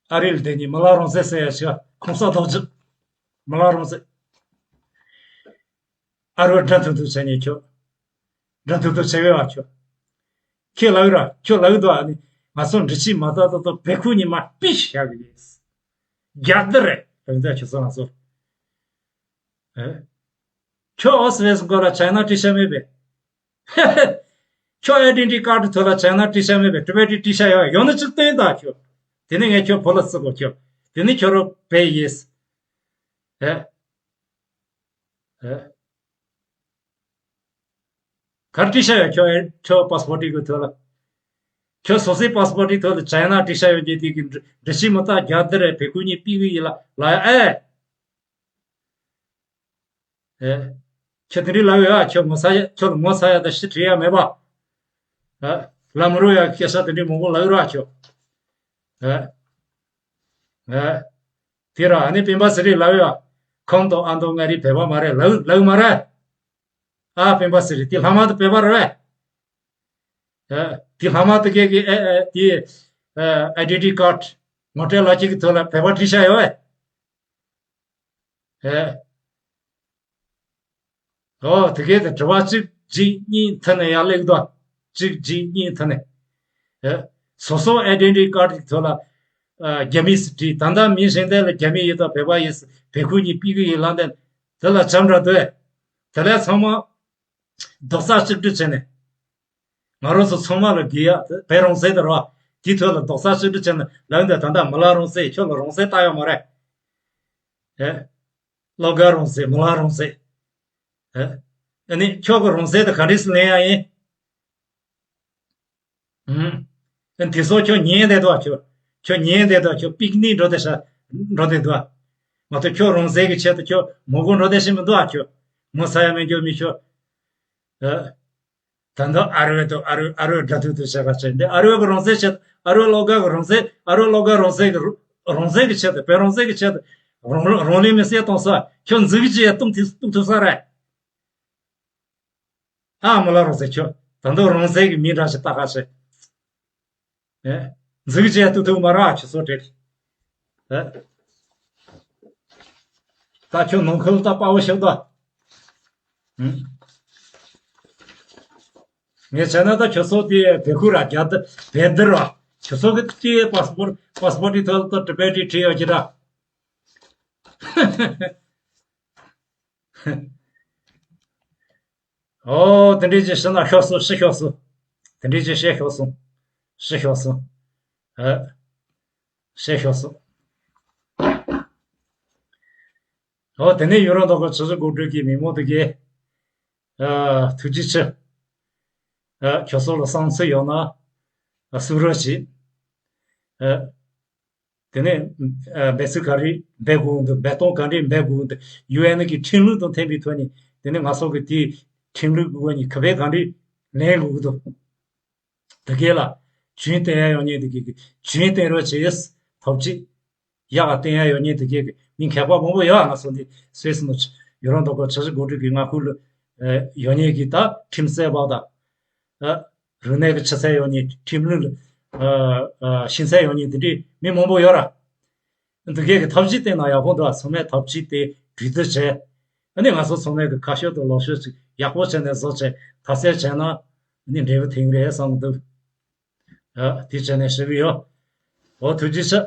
ཨ་རི་ལ་དེ་ནི་མོ་ལ་རང་བཙན་ཟེར་ཡ་ཞིག་གོང་ས་རྡོ་རྗེ། མོ་ལ་རང་བཙན། ཨ་རོ་དགྲ་འདུལ་འདུལ་བྱས་ནས་ཁྱོད། དགྲ་འདུལ་འདུལ་བྱས་པས་བ་ཁྱོད། ཁྱེད་ལབ་ར་ཁྱོད་ལབ་འདུག་ཨ་ནི་ང་ཚོ་འདྲི་ཕྱི་མ་ཏག་ཏག་ཏག་བོད་ཁུལ་ཉི་མ་པི་ཤ་གི་ཡིན། རྒྱ་དེ་རེད་ལབ་འདུག་ཁྱོད་ཚོ་ང་ཚོ། ཨེ། ཁྱོད་ཨོ་སི་ཝེ་སི་མགོ་ལ་ཅའི་ན་བྲིས་ཤ་མེད་པས། ཁྱོད་ཨའི་ཌེན་ཊི་ཊི་ཀར་ཌི་ཐོག་ལ་ཅའི་ན་བྲིས་ཤ་མེད་པས། ཊི་བེ་ཊི་བྲིས་ཤ་ཡོད་ཡོད་ན་ཅིག་སྟོན་དང་ཁྱོད། དེ་ནས་ངས་ཁྱོད་བོད་ལ་བརྩི་གོ་ཁྱོད། དེ་ནས་ཁྱོད་རོ་བས་ཡེས། ཨེ། ཨེ། གར་བྲིས་ཤ་ཡོད་ཁྱོད་ཨེ་ཁྱོད་པ་སི་པོར་ཊི་གི་ཐོག་ལ། ཁྱོད་སོ་སོའི་པ་སི་པོར་ཊི་ཐོག་ལ་ཅའི་ན་བྲིས་ཤ་ཡོད་ཀྱི་དེ་གི་འདྲི་འདྲི་ཤི་མི་ཏག་རྒྱ་དེ་རེད་བེ་ཁུ་གཉིས་པི་གི་ཡིན་ལ་ལ་ཡ་ཨེ། ཨེ། ཁྱོད་དེ་འདྲའི་ལབ་ཡོད་ཨ། ཁྱོད་ངོ་ཚ་ཡ་ཁྱོད་ལ་ངོ་ཚ་ཡ་དང་ཤི་བྲིས་ཡ་མེད་པ། ཨེ། ལབ་མི་རུང་ཡ་སྐད་ཆ་དེ་འདྲའི་མང་པོ་ལབ་ཡོད་ར་ཁྱོད། ཨེ། ཨེ། དེ་ར་ཨ་ནི་སྤེན་པ་ཚེ་རིང་ལབ་ཡོད་ཨ། ཁོང་དང་ཨ་མདོ་མངའ་རིས་བོད་པ་མ་རེད་ལབ་ལབ་མ་རེད། ཨ་སྤེན་པ་ཚེ་རིང་དེ་ལྷ་མ་དང་བོད་པ་རེད། ཨེ། དེ་ལྷ་མ་དེ་གས་ཀྱི་ཨེ་ཨེ་དེ་ཨེ་ཨའི་ཌེན་ཊི་ཊི་ཀར་ཌི་ངོ་སྤྲོད་ལག་ཁྱེར་གྱི་ཐོག་ལ་བོད་པ་བྲིས་ཤ་ཡོད་ཨེ། ཨེ། ཨོ་དེ་གས་དེ་དྲི་བ་གཅིག་གཅིག་གཉིས་མཐུད་ནས་ཡར་སླེབས་འདུག་གཅིག་གཅིག་གཉིས་མཐུད་ནས། ཨེ། སོ་སོ་ཨའི་ཌེན་ཊི་ཊི་ཀར་ཌི་གི་ཐོག་ལ་ཨ་རྒྱ་མིས་བྲིས། ད་ལྟ་མི་གཞན་དག་ལ་རྒྱ་མི་ཡིན་དང་བོད་པ་ཡིན་བོད་ཁུལ་གཉིས་པི་གི་ཡིན་ལབ་ནས་དེ་ལ་བྱམས་ར་འདུག་དེ་ལས་ཚང་མ་རྡོག་རྩ་གཅིག་སྒྲིལ་བྱས་ནས། ང་རང་ཚོ་ཚང་མ་ལ་དགེ་ཡ་བོད་རང་བཙན་དེ་རེད་བ། དེའི་ཐོག་ལ་རྡོག་རྩ་གཅིག་སྒྲིལ་བྱས་ནས་ལབ་འདི་ད་ལྟ་མི་ལ་རང་བཙན་ཁྱོད་ལ་རང་བཙན་ལྟ་ཡོད་མ་རེད། ཨེ། བློ་དགའ་རང་བཙན་མི་ལ་རང་བཙན། ཨེ། ཨ་ནི་ཁྱོད་ཀྱི་རང་བཙན་དེ་ག་འདྲས་སུ་ལེན་ཡ་ཡིན། ཨུམ། ཨ་དེ་ཚོ་ཁྱོད་ཉན་བསྡད་འདུག་ཁྱོད། ཁྱོད་ཉན་བསྡད་འདུག་ཁྱོད་པིག་ནིག་འགྲོ་བསྡད་ཤག་འགྲོ་བསྡད་འདུག་མ་གཏོགས་ཁྱོད་རང་བཙན་གྱི་ཆེད་དུ་ཁྱོད་མོ་གོ་འགྲོ་བསྡད་ཤེས་མི་འདུག་ཨ་ཁྱོད། ངོ་ཚ་ཡ་མེད་ཁྱོད་མི་ཁྱོད། ཨ། ད་ལྟ་ཨ་རི་དང་ཨ་རི་ཨ་རི་དགྲ་འདུལ་དུ་བྱེད་ག་བྱེད་འདི་ཨ་རི་གི་རང་བཙན་ཆེད་ཨ་རི་བློ་དགའ་གི་རང་བཙན་ཨ་རི་བློ་དགའ་རང་བཙན་གི་རང་བཙན་གི་ཆེད་དུ་བོད་རང་བཙན་གི་ཆེད་དུ་རང་རང་ལུས་མེར་སྲེག་གཏོང་ས་ཁྱོད་འཛུགས་ཀྱི་ཡ་གཏོང་ཐུབ་གཏོང་ཐུབ་ས་རེད། ཨ་མོ་ལ་རང་བཙན་ཁྱོད་ད་དུང་རང་བཙན་གི་མི་འདྲ་ཞིག་ལྟ་ག་བྱེད། ཨེ། འཛུགས་བྱས་ཏུ་ཐུག་མ་ར་ཁྱོད་ཚོ་བྲེལ། ཨེ། ད་ཁྱོད་ནང་ཁུལ་ད་དཔའ་བོ་ཞིག་ད། ཨུམ། ངས་བྱས་ན་ད་ཁྱོད་ཚོ་དེ་བོད་ཁུལ་ར་རྒྱ་ད་བེད་དེ་ར་ཁྱོད་ཚོ་གི་དེ་པ་སི་པོར་པ་སི་པོར་དེ་ཐོག་ཏུ་ཊི་བེ་ཊི་བྲིས་ཡོད་ཀྱི་ར། ཨོ། དེ་འདྲའི་ཅིག་ཤི་ན་ཤོར་སོང་ཤི་ཤོར་སོང་། དེ་འདྲའི་ཅིག་བཤད་ཤོར་སོང་། ཤི་ཤོར་སོང་། ཨ། བཤད་ཤོར་སོང་། ཨོ། དེ་ནས་ཡུ་རོབ་མདོ་ཁམས་ཆུ་བཞི་སྒང་དྲུག་གི་མི་མང་དེ་གས། ཨ། ཐུགས་རྗེ་ཆེ། ཨ། ཁྱོད་ཚོ་ལ་བསམ་ཚུལ་ཡོད་ན། ཨ། གསུང་རོགས་བྱེད། ཨ། དེ་ནས་ཨ་འབད་ཚུལ་ག་རེ་འབད་དགོས་འདུག་འབད་སྟངས་ག་འདྲས་འབད་དགོས་འདུག་ཡུ་ཨེན་གྱི་ཁྲིམས་ལུགས་དང་མཐུན་པའི་ཐོག་ནས་དེ་ནས་ང་ཚོ་གི་དེའི་ཁྲིམས་ལུགས་ཀྱི་སྒོ་ནས་ག་འབད་ག་འདྲས་ལེན་དགོས་ཀྱི་འདུག་དེ་གས་ལ་ཇུས་བཏོན་ཡ་ཡོད་མཁན་དེ་གས་ཀྱི་ཇུས་བཏོན་རོགས་བྱེད། ཐབས་ཅིག་ཡག་ག་བཏོན་ཡ་ཡོད་མཁན་དེ་གས་ཀྱི་མི་མཁས་པ་མང་པོ་ཡོད། ང་ཚོ་འདི་སུད་སི་ནང་ཡུ་རོབ་མདོ་ཁམས་ཆུ་བཞི་སྒང་དྲུག་གི་མངའ་ཁུལ་ལ་ཡོད་མཁན་གྱི་ད་ཁྲིམས་རྩོད་པ་དང་། ཨ། རིག་གནས་ཀྱི་ཆུ་ཚད་ཡོད་མཁན་ཁྲིམས་ལུགས་ལ་ཨ་ཨ་ཤེས་ཚད་ཡོད་མཁན་དེ་འདྲའི་མི་མང་པོ་ཡོད་ར། འདི་གས་ཀྱི་ཐབས་ཇུས་བཏོན་ན་ཡག་པོ་འདུག་ཚང་མས་ཐབས་ཇུས་དེ་གྲོས་བསྡུར་བྱས། ཨ་ནི་ང་ཚོ་ཚང་མས་ཀྱི་ཁ་ཤོད་དང་ལག་ཤོད་ཅིག་ཡག་པོ་བྱས་ནས་བཟོ་བྱས་མཐའ་གསལ་བྱས་ན་ཨ་ནི་འབྲས་བུ་ཐོན་གི་རེད་བསམ་གི་འདུག་ཨ། དེ་བྱས་ནས་ཞུ་གི་ཡོད། འོ། ཐུགས་རྗེ་ཆེ།